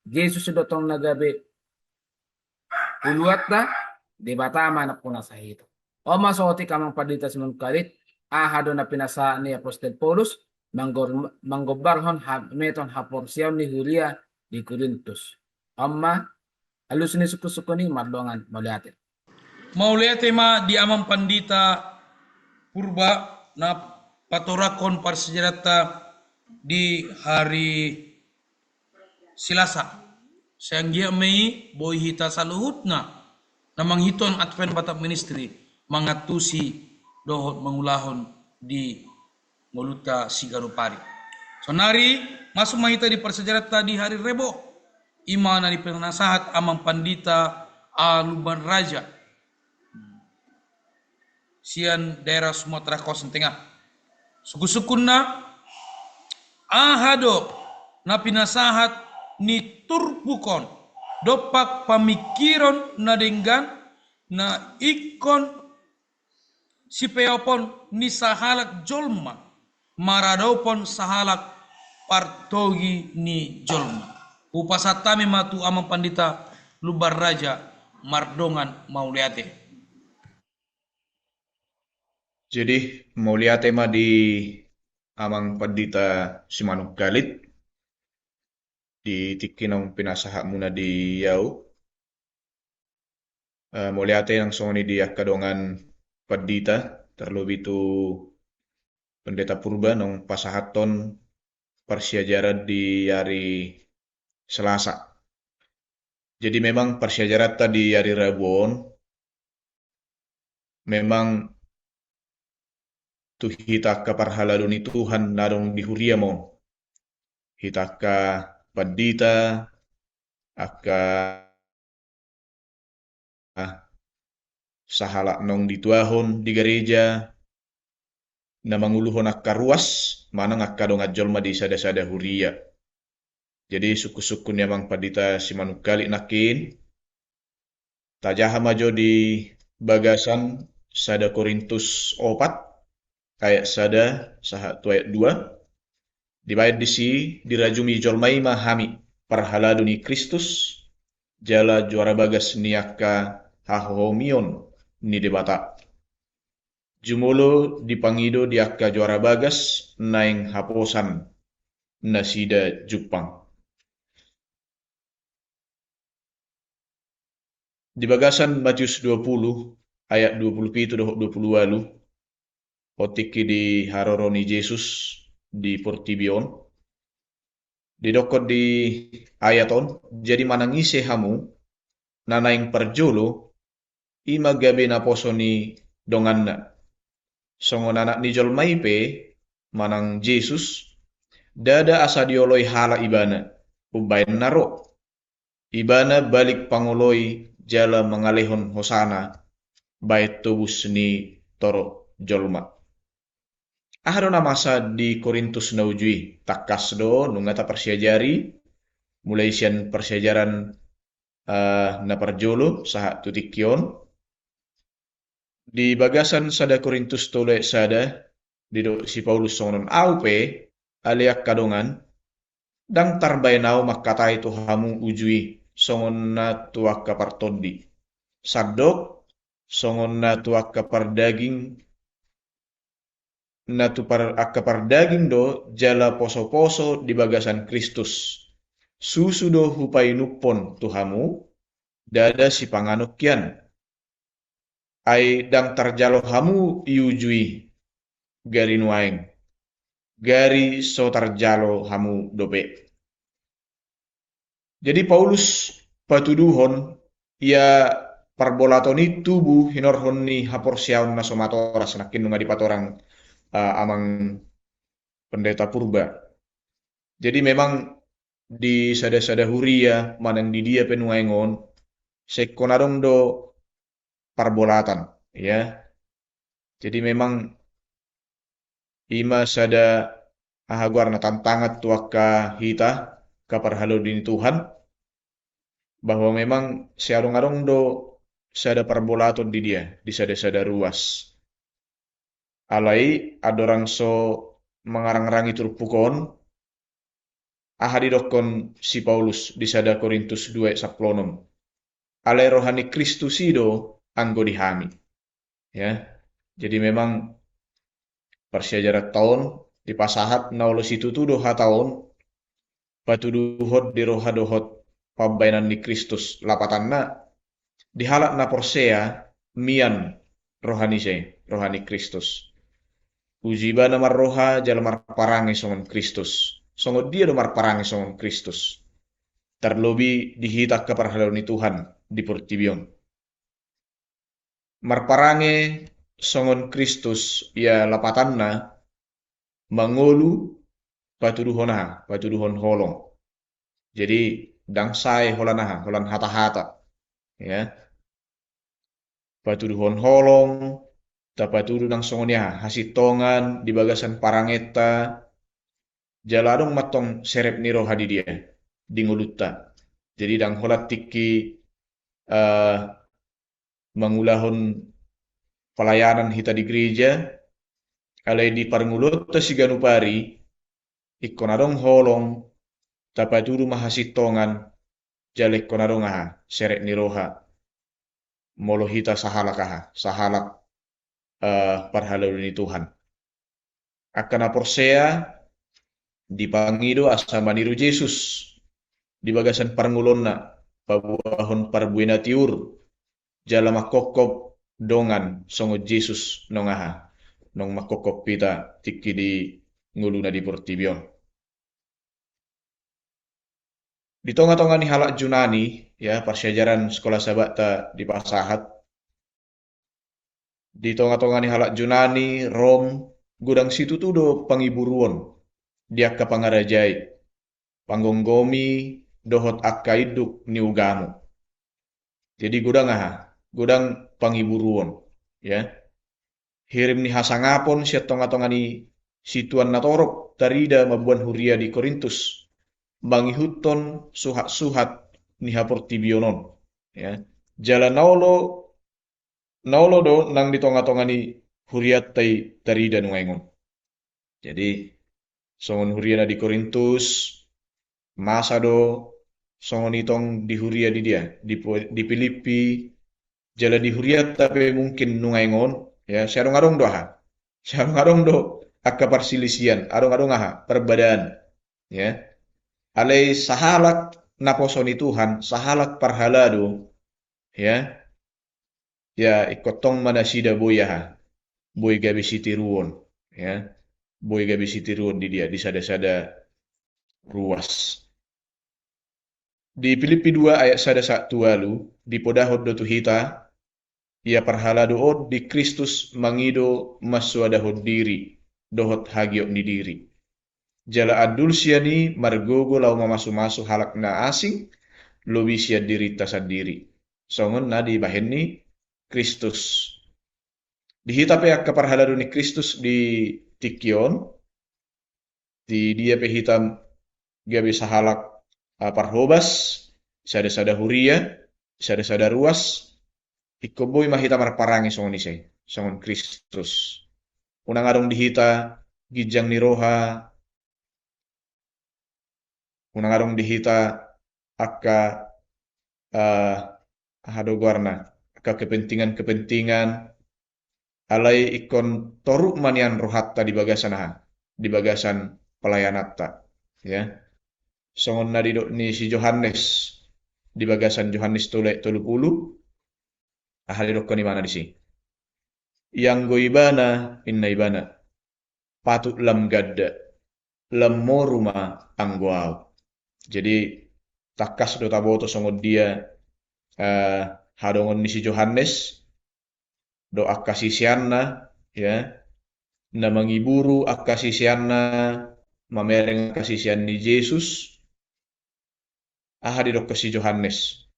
Jesus do tong na gabe uluanta, Debata ma nampunasa hita. On ma saotik amang pandita Simanungkalit, aha do na pinasahat ni Apostel Paulus, manggor-, manggombarhon hametmeton haporseaon ni huria di Korintus. On ma, alusi ni sungkunsungkun i, mardongan mauliate. Mauliate ma di amang pandita Purba na patorangkon parsiajaranta di hari Selasa. Sai anggiat ma i boi hita saluhutna na mangihuthon Advent Batak Ministry mangantusi dohot mangulahon di ngolunta siganup ari. Sonari masuk ma hita di parsiajaranta di hari Rebo. I ma na dipinasahat amang pandita Aluban Raja sian daerah Sumatera Kawasan Tengah. Sungkun-sungkunna, aha do na pinasahat ni turpuk on dompak pamingkiron na denggan na ingkon sipeopon ni sahalak jolma maradophon sahalak partogi ni jolma. Hupasahat hami ma tu Amang Pandita Lumban Raja mardongan mauliate. Jadi, mauliate ma di Amang Pandita Simanungkalit di tingki naung pinasahatmuna di au. Eh, mauliate nang songon i di angka dongan pandita, terlebih tu Pendeta Purba naung pasahathon parsiajaran di ari Selasa. Jadi memang parsiajaranta di ari Rabu on memang tu hita angka parhalado ni Tuhan na adong di huria ma on. Hita angka pandita, angka sahalak naung dituahon di gareja, na manguluhon angka ruas manang angka dongan jolma di sada-sada huria. Jadi sungkun-sungkun ni Amang Pandita Simanungkalit nangkin, tajaha ma jo di bagasan sada Korintus opat ayat sada sahat tu ayat dua. Dibaen disi, dirajumi jolma i ma hami parhalado ni Kristus, jala juara bagas ni angka hahomion ni Debata. Jumolo dipangido di angka juara bagas naeng haposan nasida jumpang. Di bagasan Matius dua puluh ayat dua puluh pitu dohot dua puluh ualu, on tingki di haroro ni Jesus di portibi on. Didokkon di ayat on, jadi manang ise hamu na naeng parjolo, i ma gabe naposo ni donganna. Songon Anak ni jolma i pe, manang Jesus, ndada asa dioloi halak ibana umbaen na ro. Ibana balik pangoloi jala mangalehon hosana baen tobus ni torop jolma. Aha do na masa di Korintus na uju i? Tangkas do nunga taparsiajari, mulai sian parsiajaran, eh, na parjolo sahat tu tingki on. Di bagasan sada Korintus tolu ayat sada, didok si Paulus songon on, au pe, ale angka dongan, ndang tarbaen au mangkatai tu hamu uju i songon na tu angka partondi. Sandok songon na tu angka pardaging, na tu par-, angka pardaging do jala poso-poso di bagasan Kristus. Susu do hupainumhon tu hamu, ndada sipanganon hian. Ai ndang tarjalo hamu i uju i gari nuaeng, gari so tarjalo hamu dope. Jadi Paulus patuduhon ia parbolaton i tubu hinorhon ni haporseaon na so matoras, nangkin nunga dipatorang, eh, Amang Pendeta Purba. Jadi memang di sada-sada huria manang di dia pe nuaeng on, sai ingkon adong do parbolatan, ya. Jadi memang i ma sada, aha goarna, tantangan tu angka hita angka parhalado ni Tuhan, bahwa memang sai adong-adong do sada parbolaton di dia, di sada-sada ruas. Alai andorang so mangarang-arangi turpuk on, aha didokkon si Paulus di sada Korintus dua ayat sampulu onom? Alai roha ni Kristus i do anggo di hami. Ya. Jadi memang parsiajaranta on dipasahat na olo situtu do hata on, patuduhon di roha dohot pambaenan ni Kristus. Lapatanna, di halak na porsea mian roha ni ise? Roha ni Kristus. Uju ibana marroha jala marparange songon Kristus. Songon dia do marparange songon Kristus? Tarlobi di hita angka parhalado ni Tuhan di portibi on. Marparange songon Kristus, ia lapatanna mangolu patuduhon aha? Patuduhon holong. Jadi, ndang sae holan aha? Holan hata-hata. Ya. Patuduhon holong, tapatudu nang songon i aha, hasintongan di bagasan parangenta, jala adong mantong serep ni roha di dia, di ngolunta. Jadi ndang holan tingki, eh, mangulahon pelayanan hita di gereja, alai di parngoluonta siganup ari, ingkon adong holong, tapatudu ma hasintongan, jala ingkon adong aha, serep ni roha. Molo hita sahalak aha, sahalak, eh, parhalado ni Tuhan. Angka na porsea dipangido asa maniru Jesus di bagasan parngoluonna, paboahon parbue na tiur, jala mangkophop dongan songon Jesus naung aha, naung mangkophop hita tingki di ngoluna di portibi on. Di tongatonga ni halak Junani, ya, parsiajaran Sekolah Sabatta dipasahat. Di tongatonga ni halak Junani, Rom, godang situtu do pangiburuon di angka pangarajai, panggomgomi dohot angka induk ni ugamo. Jadi godang aha? Godang pangiburuon, ya. Hirim ni hasangapon sian tongatonga ni situan na torop tarida mamboan huria di Korintus, mangihuthon suhatsuhat ni haportibion on, ya. Jala na olo, na olo do nang di tongatonga ni hurianta i tarida nuaeng on. Jadi, songon huria na di Korintus, masa do songon i tong di huria di dia, di, di Pilippi, jala di hurianta pe mungkin nuaeng on, ya, sai adong-adong do aha? Sai adong-adong do angka parsilisian, adong-adong aha? Parbadaan, ya. Alai sahalak naposo ni Tuhan, sahalak parhalado, ya. Ya, ingkon tong ma nasida boi aha? Boi gabe sitiruon, ya. Boi gabe sitiruon di dia, di sadasada ruas. Di Pilippi dua ayat sada sahat tu ualu, dipodahon do tu hita, ia parhalado on di Kristus mangido mansoadahon diri dohot hagiot ni diri. Jala andul sian i margogo laho mamasumasu halak na asing, lobi sian dirinta sandiri, songon na dibahen ni Kristus. Di hita pe angka parhalado ni Kristus di tingki on, di dia pe hita gabe sahalak, ah, parhobas, sadasada huria, sadasada ruas, ingkon boi ma hita marparange songon ise, songon Kristus. Unang adong di hita ginjang ni roha, unang adong di hita angka, eh, aha do goarna, angka kepentingan-kepentingan, alai ingkon toruk ma nian rohanta di bagasan aha? Di bagasan pelayananta, ya. Songon na didok ni si Johannes di bagasan Johannes tolu ayat tolu pulu, aha didokkon ibana disi? Ianggo ibana, inna ibana, patut lam ganda, lam moru ma anggo au. Jadi, tangkas do taboto songon dia, eh, hadongon ni si Johannes, dohot angka siseanna, ya, na mangiburu angka siseanna, mamereng angka sisean ni Jesus, aha didokkon si Johannes?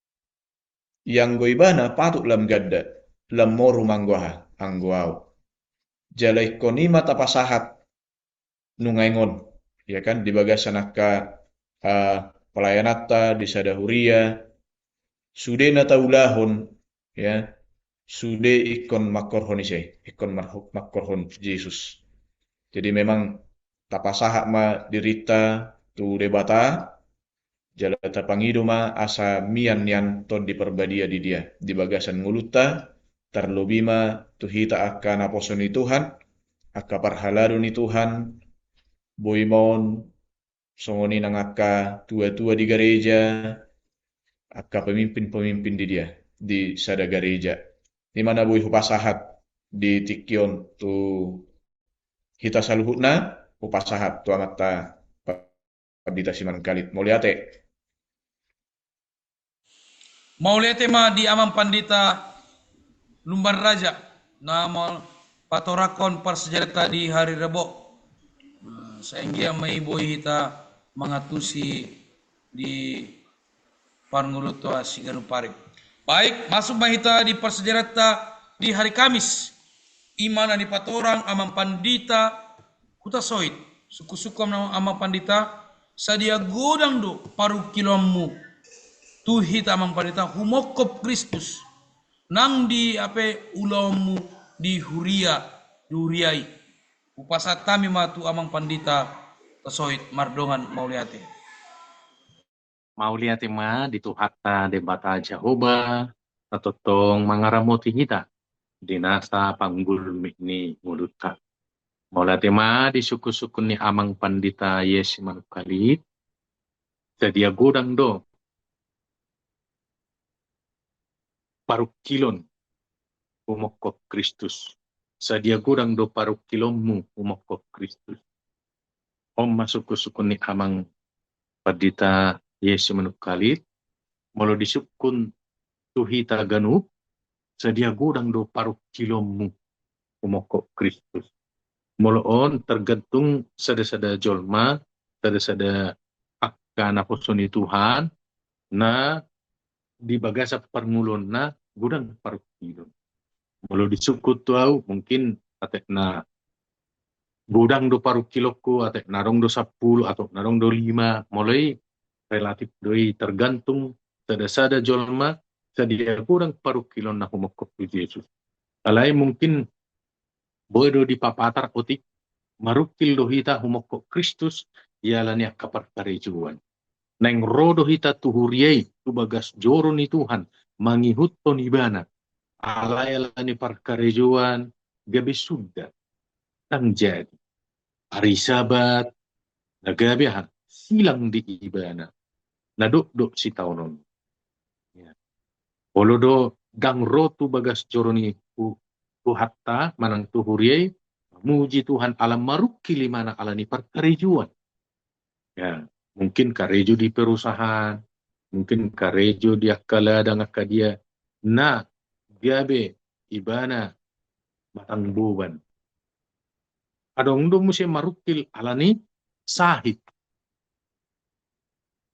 Ianggo ibana patut lam ganda, lam moru ma anggo aha? Anggo au. Jala ingkon i ma tapasahat nuaeng on, ya kan, di bagasan angka, eh, pelayananta di sada huria, sude na taulahon, ya, sude ingkon mangkorhon ise, ingkon marho-, mangkorhon Jesus. Jadi memang tapasahat ma dirinta tu Debata, jala tapangido ma asa mian nian Tondi Parbadia di dia, di bagasan ngolunta, tarlobi ma tu hita angka naposo ni Tuhan, angka parhalado ni Tuhan, boi ma on songon i nang angka tuatua di gareja, angka pemimpin-pemimpin di dia, di sada gareja. I ma na boi hupasahat di tingki on tu hita saluhutna, hupasahat tu amanta Pandita Simanungkalit. Mauliate. Mauliate ma di Amang Pandita Lumban Raja na ma-, patorangkon parsiajaranta di hari Rebo. Nah, sahinggo ma i boi hita mangantusi di parngoluonta siganup ari. Baik, masuk ma hita di parsiajaranta di hari Kamis. I ma na nipatorang amang pandita Hutasoit, sungkun-sungkun amang pandita, sadia godang do parungkilonmu tu hita amang pandita humongkop Kristus, nang di hape ulaonmu di huria, di huria i. Hupasahat hami ma tu amang pandita Hutasoit mardongan mauliate. Mauliate ma di Tuhanta Debata Jahowa, na tongtong mangaramoti hita di nasa panggulmit ni ngolunta. Mauliate ma di sungkun-sungkun ni amang pandita Yesi Manungkalit, sadia godang do parungkilon humongkop Kristus. Sadia godang do parungkilonmu humongkop Kristus. On ma sungkun-sungkun ni amang pandita Yesi Manungkalit, molo disungkun tu hita ganup, sadia godang do parungkilonmu humongkop Kristus. Molo on tergantung sada-sada jolma, sada-sada angka naposo ni Tuhan, na di bagasan parngoluonna godang parungkilon. Molo disungkun tu au, mungkin atik na godang do parungkilonku, atik na adong do sampulu, atik na adong do lima, molo i relatif do i, tergantung sada-sada jolma, sadia godang parungkilonna humongkop tu Jesus. Alai mungkin boi do dipapatar otik, marungkil do hita humongkop Kristus, ialani angka parkarejoan. Naeng ro do hita tu huria i, tu bagas joro ni Tuhan, mangihuthon ibana. Alai alani parkarejoan, gabe sundat. Ndang jadi. Ari Sabat, na gabe aha, silang di ibana. Na dokdok sitaonon. Ya. Molo do ndang ro tu bagas joro ni Tu-, Tuhanta, manang tu huria i, mamuji Tuhan ala marungkil ibana alani parkarejoan. Ya, mungkin karejo di perusahaan, mungkin karejo di angka ladang angka dia, na gabe ibana matang boban. Adong do muse marungkil alani sahit.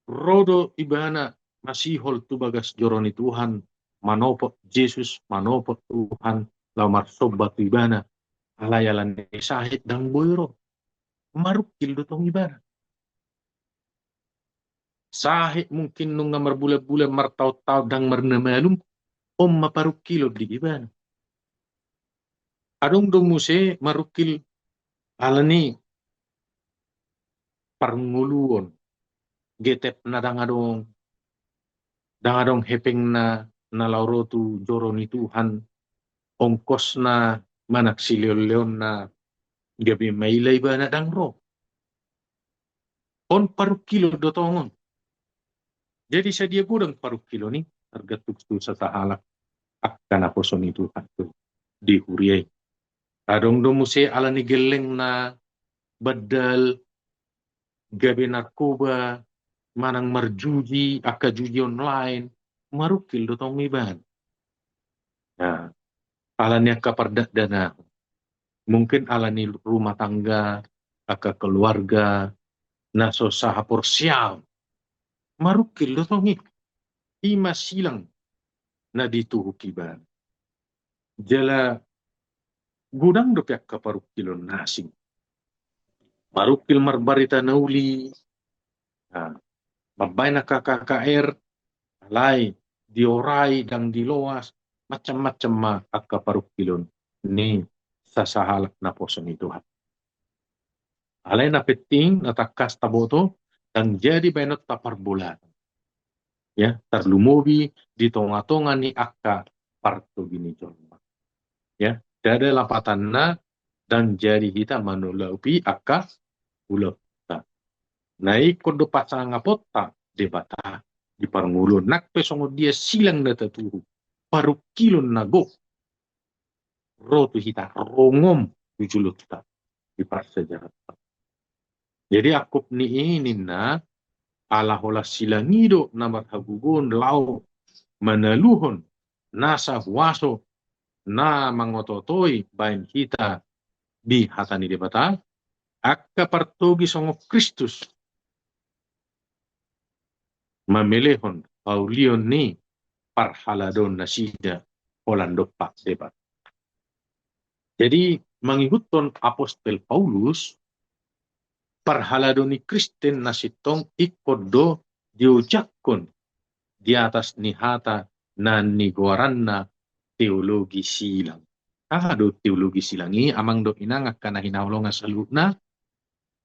Ro do ibana masihol tu bagas joro ni Tuhan, manopot Jesus, manopot Tuhan, laho marsomba tu ibana. Alai alani sahit ndang boi ro. Marungkil do tong ibana. Sahit mungkin nunga marbulan-bulan, martaon-taon ndang marnamalum, on ma parungkilon di ibana. Adong do muse marungkil alani parngoluon, getepna ndang adong, ndang adong hepengna na laho ro tu joro ni Tuhan, ongkosna manang silehon-lehonna, gabe maila ibana ndang ro. On parungkilon do tong on. Jadi sadia godang parungkilon i, tergantung tu sasahalak angka naposo ni Tuhan tu di huria i. Adong do muse alani gellengna, bandal, gabe narkoba, manang marjuji, angka juji online, marungkil do tong ibana. Nah, alani angka pardakdanan, mungkin alani rumah tangga, angka keluarga, na so sahaporseaon, marungkil do tong i. I ma silang na dituhuk ibana. Jala godang dope angka parungkilon na asing. Marungkil marbarita na uli, nah, mambaen angka K K R, alai diorai ndang diloas, macam-macam ma angka parungkilon ni sasahalak naposo ni Tuhan. Alai na penting, na tangkas taboto, ndang jadi baenonta parbolatan. Ya, tarlumobi di tonga-tonga ni angka partogi ni jolma. Ya, ndada lapatanna, ndang jadi hita manolapi angka ulaonta. Na ingkon do pasangaponta Debata di parngoluon, nang pe songon dia silang na tatuhuk, parungkilon na gok ro tu hita, ronggom tu jolonta, di parsejarah. Jadi angkup ni i ninna, ala holan silang i do na marhagogoon laho manaluhon nasa huaso na mangoto-otoi baen hita di hata ni Debata, angka partogi songon Kristus mamelehon paulion ni parhalado nasida holan dompak Debata. Jadi, mangihuthon Apostel Paulus, parhalado ni Kristen na sintong ingkon do diojakhon di atas ni hata na nigoaranna teologi silang. Aha do teologi silang i, amang dohot inang angka na hinaholongan saluhutna?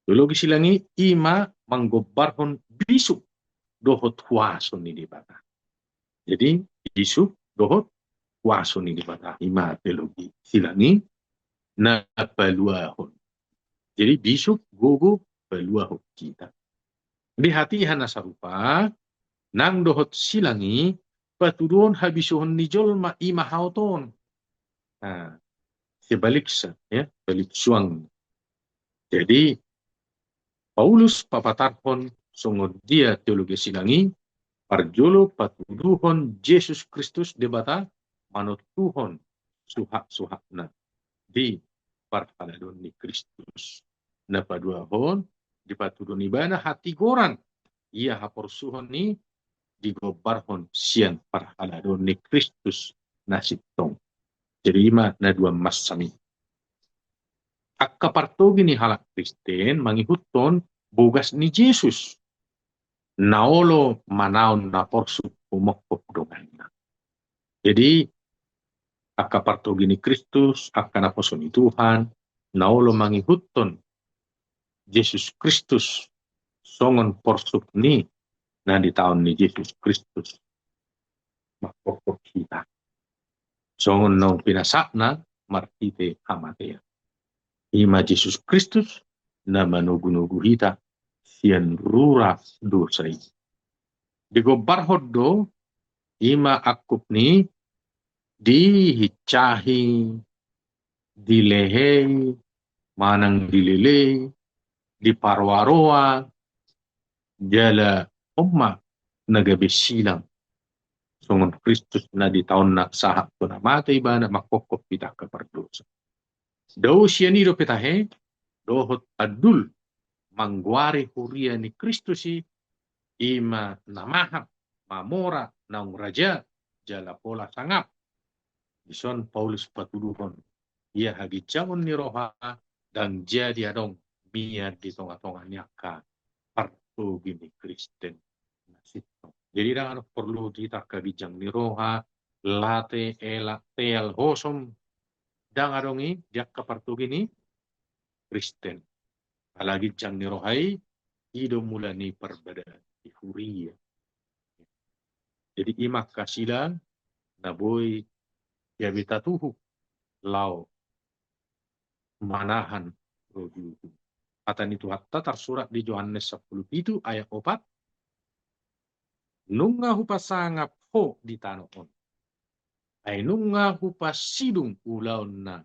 Teologi silang i ima manggombarhon bisuk dohot huaso ni Debata. Jadi, bisuk dohot huaso ni Debata, ima teologi silang i na paluahon. Jadi, bisuk gogo paluahon hita. Di hatiha na sarupa, nang dohot silang i patuduhon habisuhon ni jolma, ima haotoon. Nah, sebaliksa, ya, balik suang. Jadi, Paulus papatarhon songon dia teologi silang i, parjolo patuduhon Jesus Kristus Debata, manontuhon suhak-suhakna di parhaladon ni Kristus. Na paduahon, dipatuduhon ibana hatigoran, ia haporsuhon i digombarhon sian parhaladon ni Kristus na sintong. Jadi, ima na dua mansam i. Angka partogi ni halak Kristen mangihuthon bogas ni Jesus na olo manaon na porsuk humophop donganna. Jadi, angka partogi ni Kristus, angka naposo ni Tuhan, na olo mangihuthon Jesus Kristus songon porsuk ni na ditaon ni Jesus Kristus manghophop hita. Songon naung pinasakna marhite hamatean. Ima Jesus Kristus na manogunogu hita sian rura dosa i. Digombarhon do ima angkup ni dihinsahi, dilehei, manang dilelei, diparoaroa, jala on ma na gabe silang. Songon Kristus na ditaonna sahat tu na mate ibana manghophop hita angka pardosa. Dao sian i dope tahe, dohot andul manggoari huria ni Kristus i, ima na maham, mamora, naung raja, jala pola sangap. Dison Paulus patuduhon, ia haginjangon ni roha ndang jadi adong mian di tongatonga ni angka partogi ni Kristen na sintong. Jadi, ndang adong porlu di hita angka ginjang ni roha, late, elak, teal, hosom, ndang adong i di angka partogi ni Kristen. Ala ginjang ni roha i, i do mula ni parbadaan di huria. Jadi, ima angka silang na boi gabe tatuhuk laho manahan ro di ujung. Hata ni Tuhanta tarsurat di Johannes sampulu pitu ayat opat, "Nunga hupasangap ho di tano on, ai nunga hupasidung ulaon na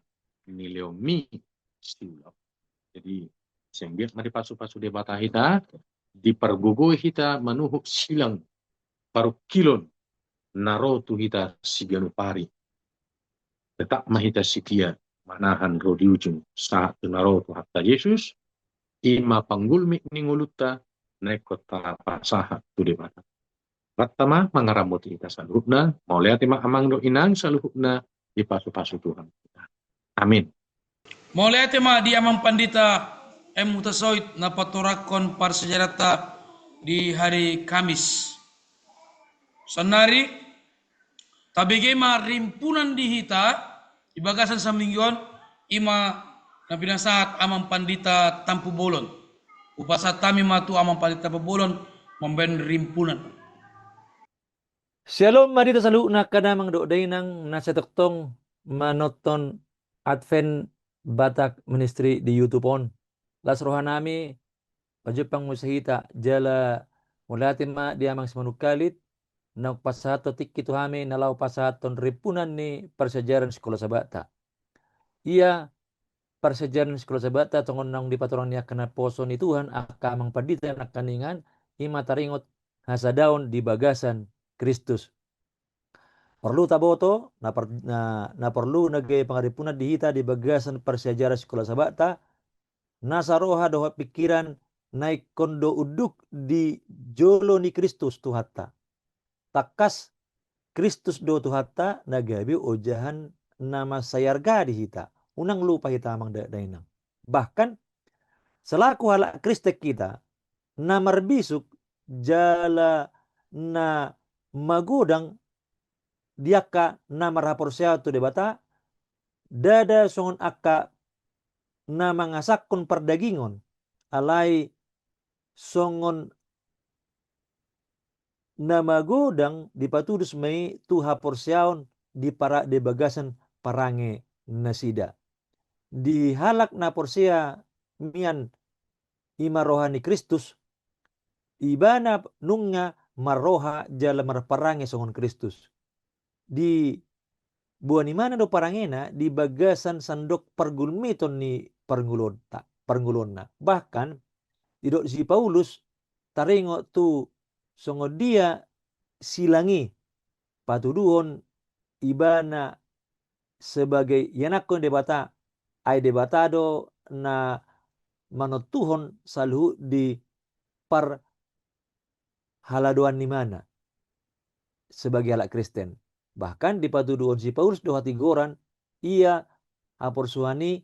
nilehonmi siulaon." Jadi, sengget ma dipasupasu Debata hita, dipargogoi hita manuhuk silang parungkilon na ro tu hita siganup ari. Tetap ma hita setia manahan ro di ujung sahat tu na ro Tuhanta Jesus, ima panggulmit ni ngolunta na ingkon tapasahat tu Debata. Rap ma mangaramoti hita saluhutna, mauliate ma amang dohot inang saluhutna, dipasupasu Tuhan. Amin. Mauliate ma di Amang Pandita M Hutasoit na patorangkon parsiajaranta di hari Kamis. Saonnari, tabege ma rimpunan di hita di bagasan saminggu on, ima na pinasahat Amang Pandita Tampubolon. Hupasahat hami ma tu Amang Pandita Tampubolon mambahen rimpunan. Syalom ma di hita saluhutna angka damang dohot dainang na sai tongtong manonton Advent Batak Ministry di YouTube on. Las rohanami pajumpang muse hita, jala mauliate ma di Amang Simanungkalit naung pasahathon tingki tu hami na laho pasahathon rimpunan ni parsiajaran Sikola Sabatta. Ia parsiajaran Sikola Sabatta tongon naung dipatorang ni angka naposo ni Tuhan, angka Amang Pandita nangkiningan, ima taringot hasadaon di bagasan Kristus. Porlu taboto, na par-, na, na porlu na gabe pangarimpunan di hita di bagasan parsiajaran Sikola Sabatta, nasa roha dohot pingkiran na ingkon do unduk di jolo ni Kristus Tuhanta. Tangkas Kristus do Tuhanta na gabe ojahan na mansai arga di hita. unang lupa hita amang da-, dainang. Bahkan selaku halak Kristen hita, na marbisuk jala na magodang di angka na marhaporseaon tu Debata, ndada songon angka na mangasahon pardagingon, alai songon na magodang dipatudos ma i tu haporseaon di para-, di bagasan parange nasida. Di halak na porsea mian i ma roha ni Kristus, ibana nunga marroha jala marparange songon Kristus. Diboan ibana do parangena di bagasan sandok pargulmiton ni parngoluonta, parngoluonna. Bahkan didok si Paulus taringot tu songon dia silang i patuduhon ibana sebagai ianakhon ni Debata, ai Debata do na manontuhon saluhut di parhaladoan ni ibana sebagai halak Kristen. Bahkan dipatuduhon si Paulus do hatigoran, ia haporsuan i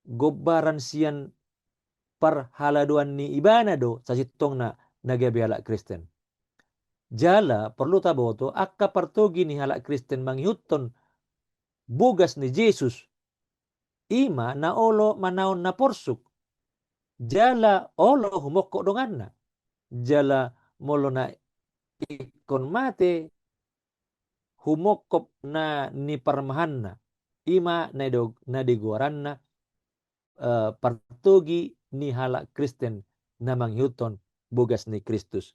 gombaran sian parhaladoan ni ibana do sasintongna na gabe halak Kristen. Jala porlu taboto angka partogi ni halak Kristen mangihuthon bogas ni Jesus, i ma na olo manaon na porsuk, jala olo humongkop donganna, jala molo na ingkon mate humongkop na niparmahanna, i ma na do-, na digoaranna eh, partogi ni halak Kristen na mangihuthon bogas ni Kristus.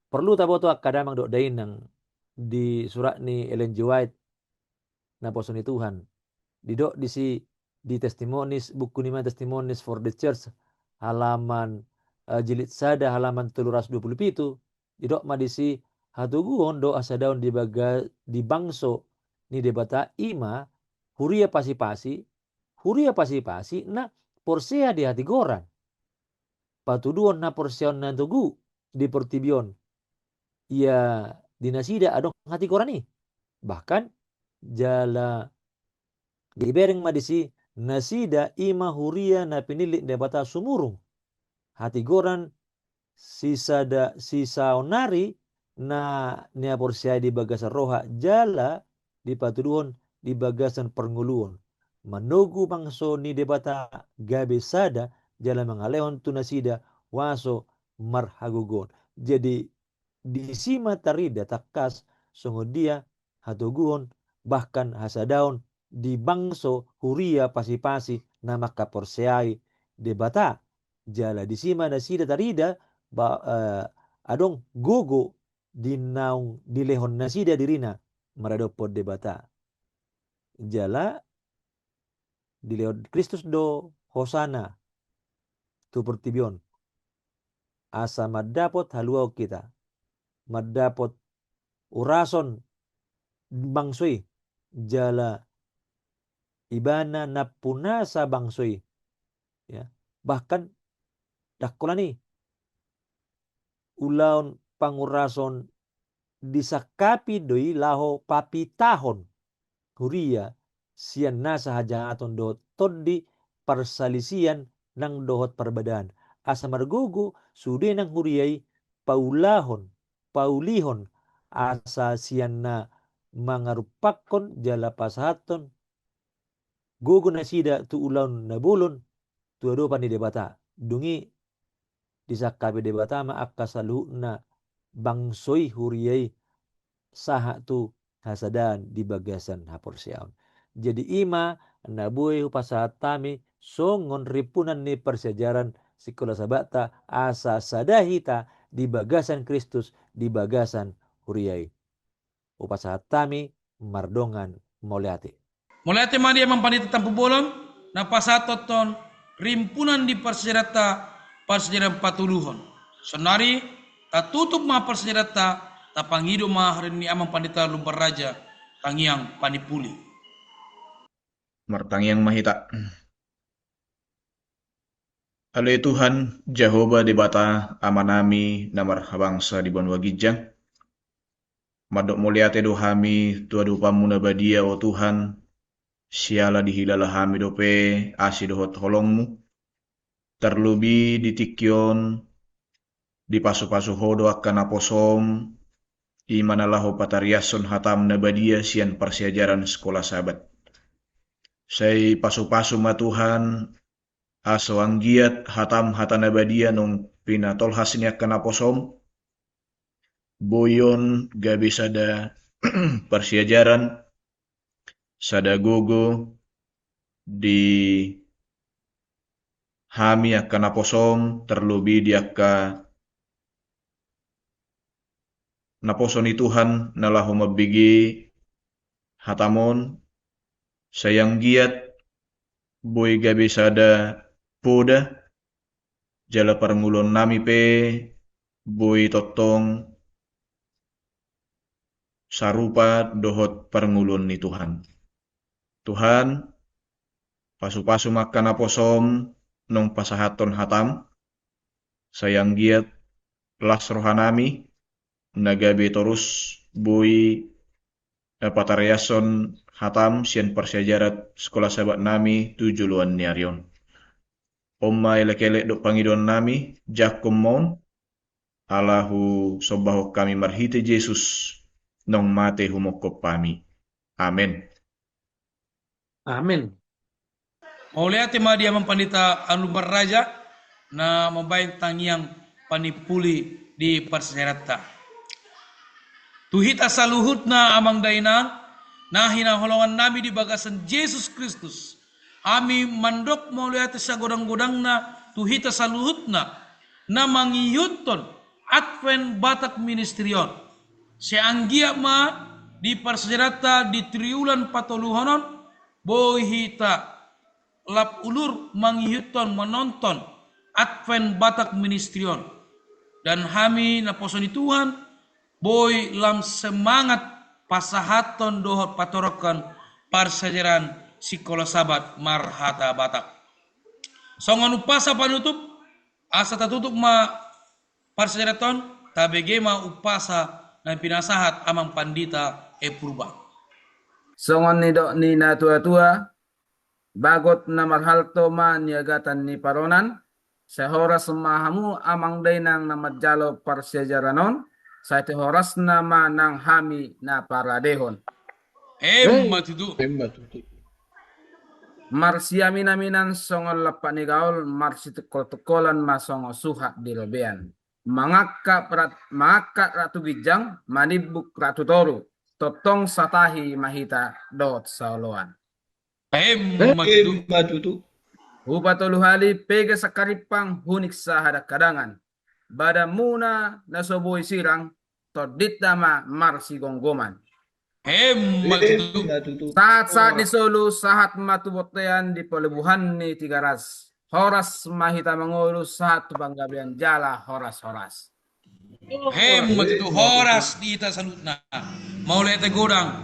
Porlu taboto angka damang dohot dainang di surat ni Ellen G. White, Naposo ni Tuhan. Didok disi di Testimonies, buku ni ma Testimonies for the Church, halaman, eh, jilid sada, halaman tolu ratus dua pulu pitu, didok ma disi, hatoguon dohot hasadaon di baga-, di bangso ni Debata i ma huria pasipasi, huria pasipasi na porsea di hatigoran. Patuduhon haporseaon na togu di portibi on. Ia di nasida adong hatigoran i. Bahkan jala dibereng ma disi, nasida i ma huria na pinillit Debata sumurung. Hatigoran sisada-, sisaonari na nihaporseai di bagasan roha jala dipatuduhon di bagasan parngoluon. Manogu bangso ni Debata gabe sada jala mangalehon tu nasida huaso marhagogoon. Jadi disi ma tarida tangkas songon dia hatoguon bahkan hasadaon di bangso huria pasipasi na mangkaporseai Debata. Jala disi ma nasida tarida ba-, eh, adong gogo di naung dilehon nasida dirina maradophon Debata. Jala dilehon Kristus do hosana tu portibi on. Asa mandapot haluaon hita. Mandapot urason bangso i jala ibana nampunasa bangso i. Ya. Bahkan dangkolan i ulaon pangurason disangkapi do i laho papitahon huria sian nasa hajahaton dohot tondi parsalisian nang dohot parbadaan. Asa margogo sude nang huria i paulahon, paulihon asa sian na mangarumpakkon jala pasahathon gogo nasida tu ulaon na bolon tu adopan ni Debata. Dung i disangkapi Debata ma angka saluhutna bangso i huria i sahat tu hasadaan di bagasan haporseaon. Jadi i ma na boi hupasahat hami songon rimpunan ni parsiajaran Sikola Sabatta asa sada hita di bagasan Kristus di bagasan huria i. Hupasahat hami mardongan mauliate. Mauliate ma di Amang Pandita Tampubolon na pasahathon rimpunan di parsiajaranta parsiajaran patuduhon. Saonari tatutup ma parsiajaranta, tapangido ma ari ni Amang Pandita Lumban Raja Tangiang Panimpuli. Martangiang ma hita. Ale Tuhan, Jahowa Debata, Amanami na marhabangsa di banua ginjang. Mandok mauliate do hami tu adopanmu na badia, o Tuhan, siala dihilala hami dope asi dohot holongmu, tarlobi di tingki on dipasupasu Ho do angka naposom, i ma na laho patariashon hatam na badia sian parsiajaran Sikola Sabat. Sai pasupasu ma Tuhan, asa anggiat hatam hata na badia naung pinatolhas ni angka naposom, boi on gabe sada parsiajaran, sada gogo di hami angka naposom, tarlobi di angka naposo ni Tuhan na laho mambege hatam on, sai anggiat boi gabe sada poda, jala parngoluonnami pe boi tongtong sarupa dohot parngoluon ni Tuhan. Tuhan, pasupasu ma angka naposom naung pasahathon hatam, sai anggiat las rohanami, na gabe torus boi, eh, patariashon hatam sian parsiajaran Sikola Sabat nami tu joloan ni ari on. On ma elek-elek dohot pangidoannami, jangkon ma on, ala husombahon hami marhite Jesus, naung mate humongkop hami. Amen. Amen. Mauliate ma di Amang Pandita Anubar Raja, na mambahen tangiang panimpuli di parsiajaranta. Tu hita saluhutna Amang Dainang, na hinaholongannami di bagasan Jesus Kristus, hami mandok mauliate sagodang-godangna tu hita saluhutna, na mangihuthon Advent Batak Ministry on. Sai anggiat ma di parsiajaranta di triwulan patoluhon on, boi hita lap ulur mangihuthon, manonton Advent Batak Ministry on. Dan hami naposo ni Tuhan, boi lam semangat pasahathon dohot patorangkon parsiajaran Sikola Sabat marhata Batak. Songon umpasa panutup, asa tatutup ma parsiajaranta on, tabege ma umpasa na pinasahat Amang Pandita E Purba. Songon nidok ni natua-tua, bagot na marhalto ma niagatan ni paronan, sai horas ma hamu Amang Dainang na manjalo parsiajaran on, sai horasna ma nang hami na paradehon. Emma tutu. Emma tutu. Marsiamin-aminan songon lampak ni gaol, marsitungkol-tungkolan ma songon suhat di robean. Mangangkat rat-, mangangkat ratu ginjang, manimbuk ratu toru, tongtong satahi ma hita dohot saoloan. Emma tutu. Emma tutu. Hupatolu hali pege sangkarimpang, hunik sahadang-hadangan. Badanmuna na so boi sirang, tondinta ma marsigomgoman. Emma tutu. Emma tutu. Sahat-sahat ni solu, sahat ma tu bontean di pelabuhan ni Tigaras. Horas ma hita mangolu, sahat tu panggabean jala horas-horas. Emma tutu, horas di hita saluhutna. Mauliate godang.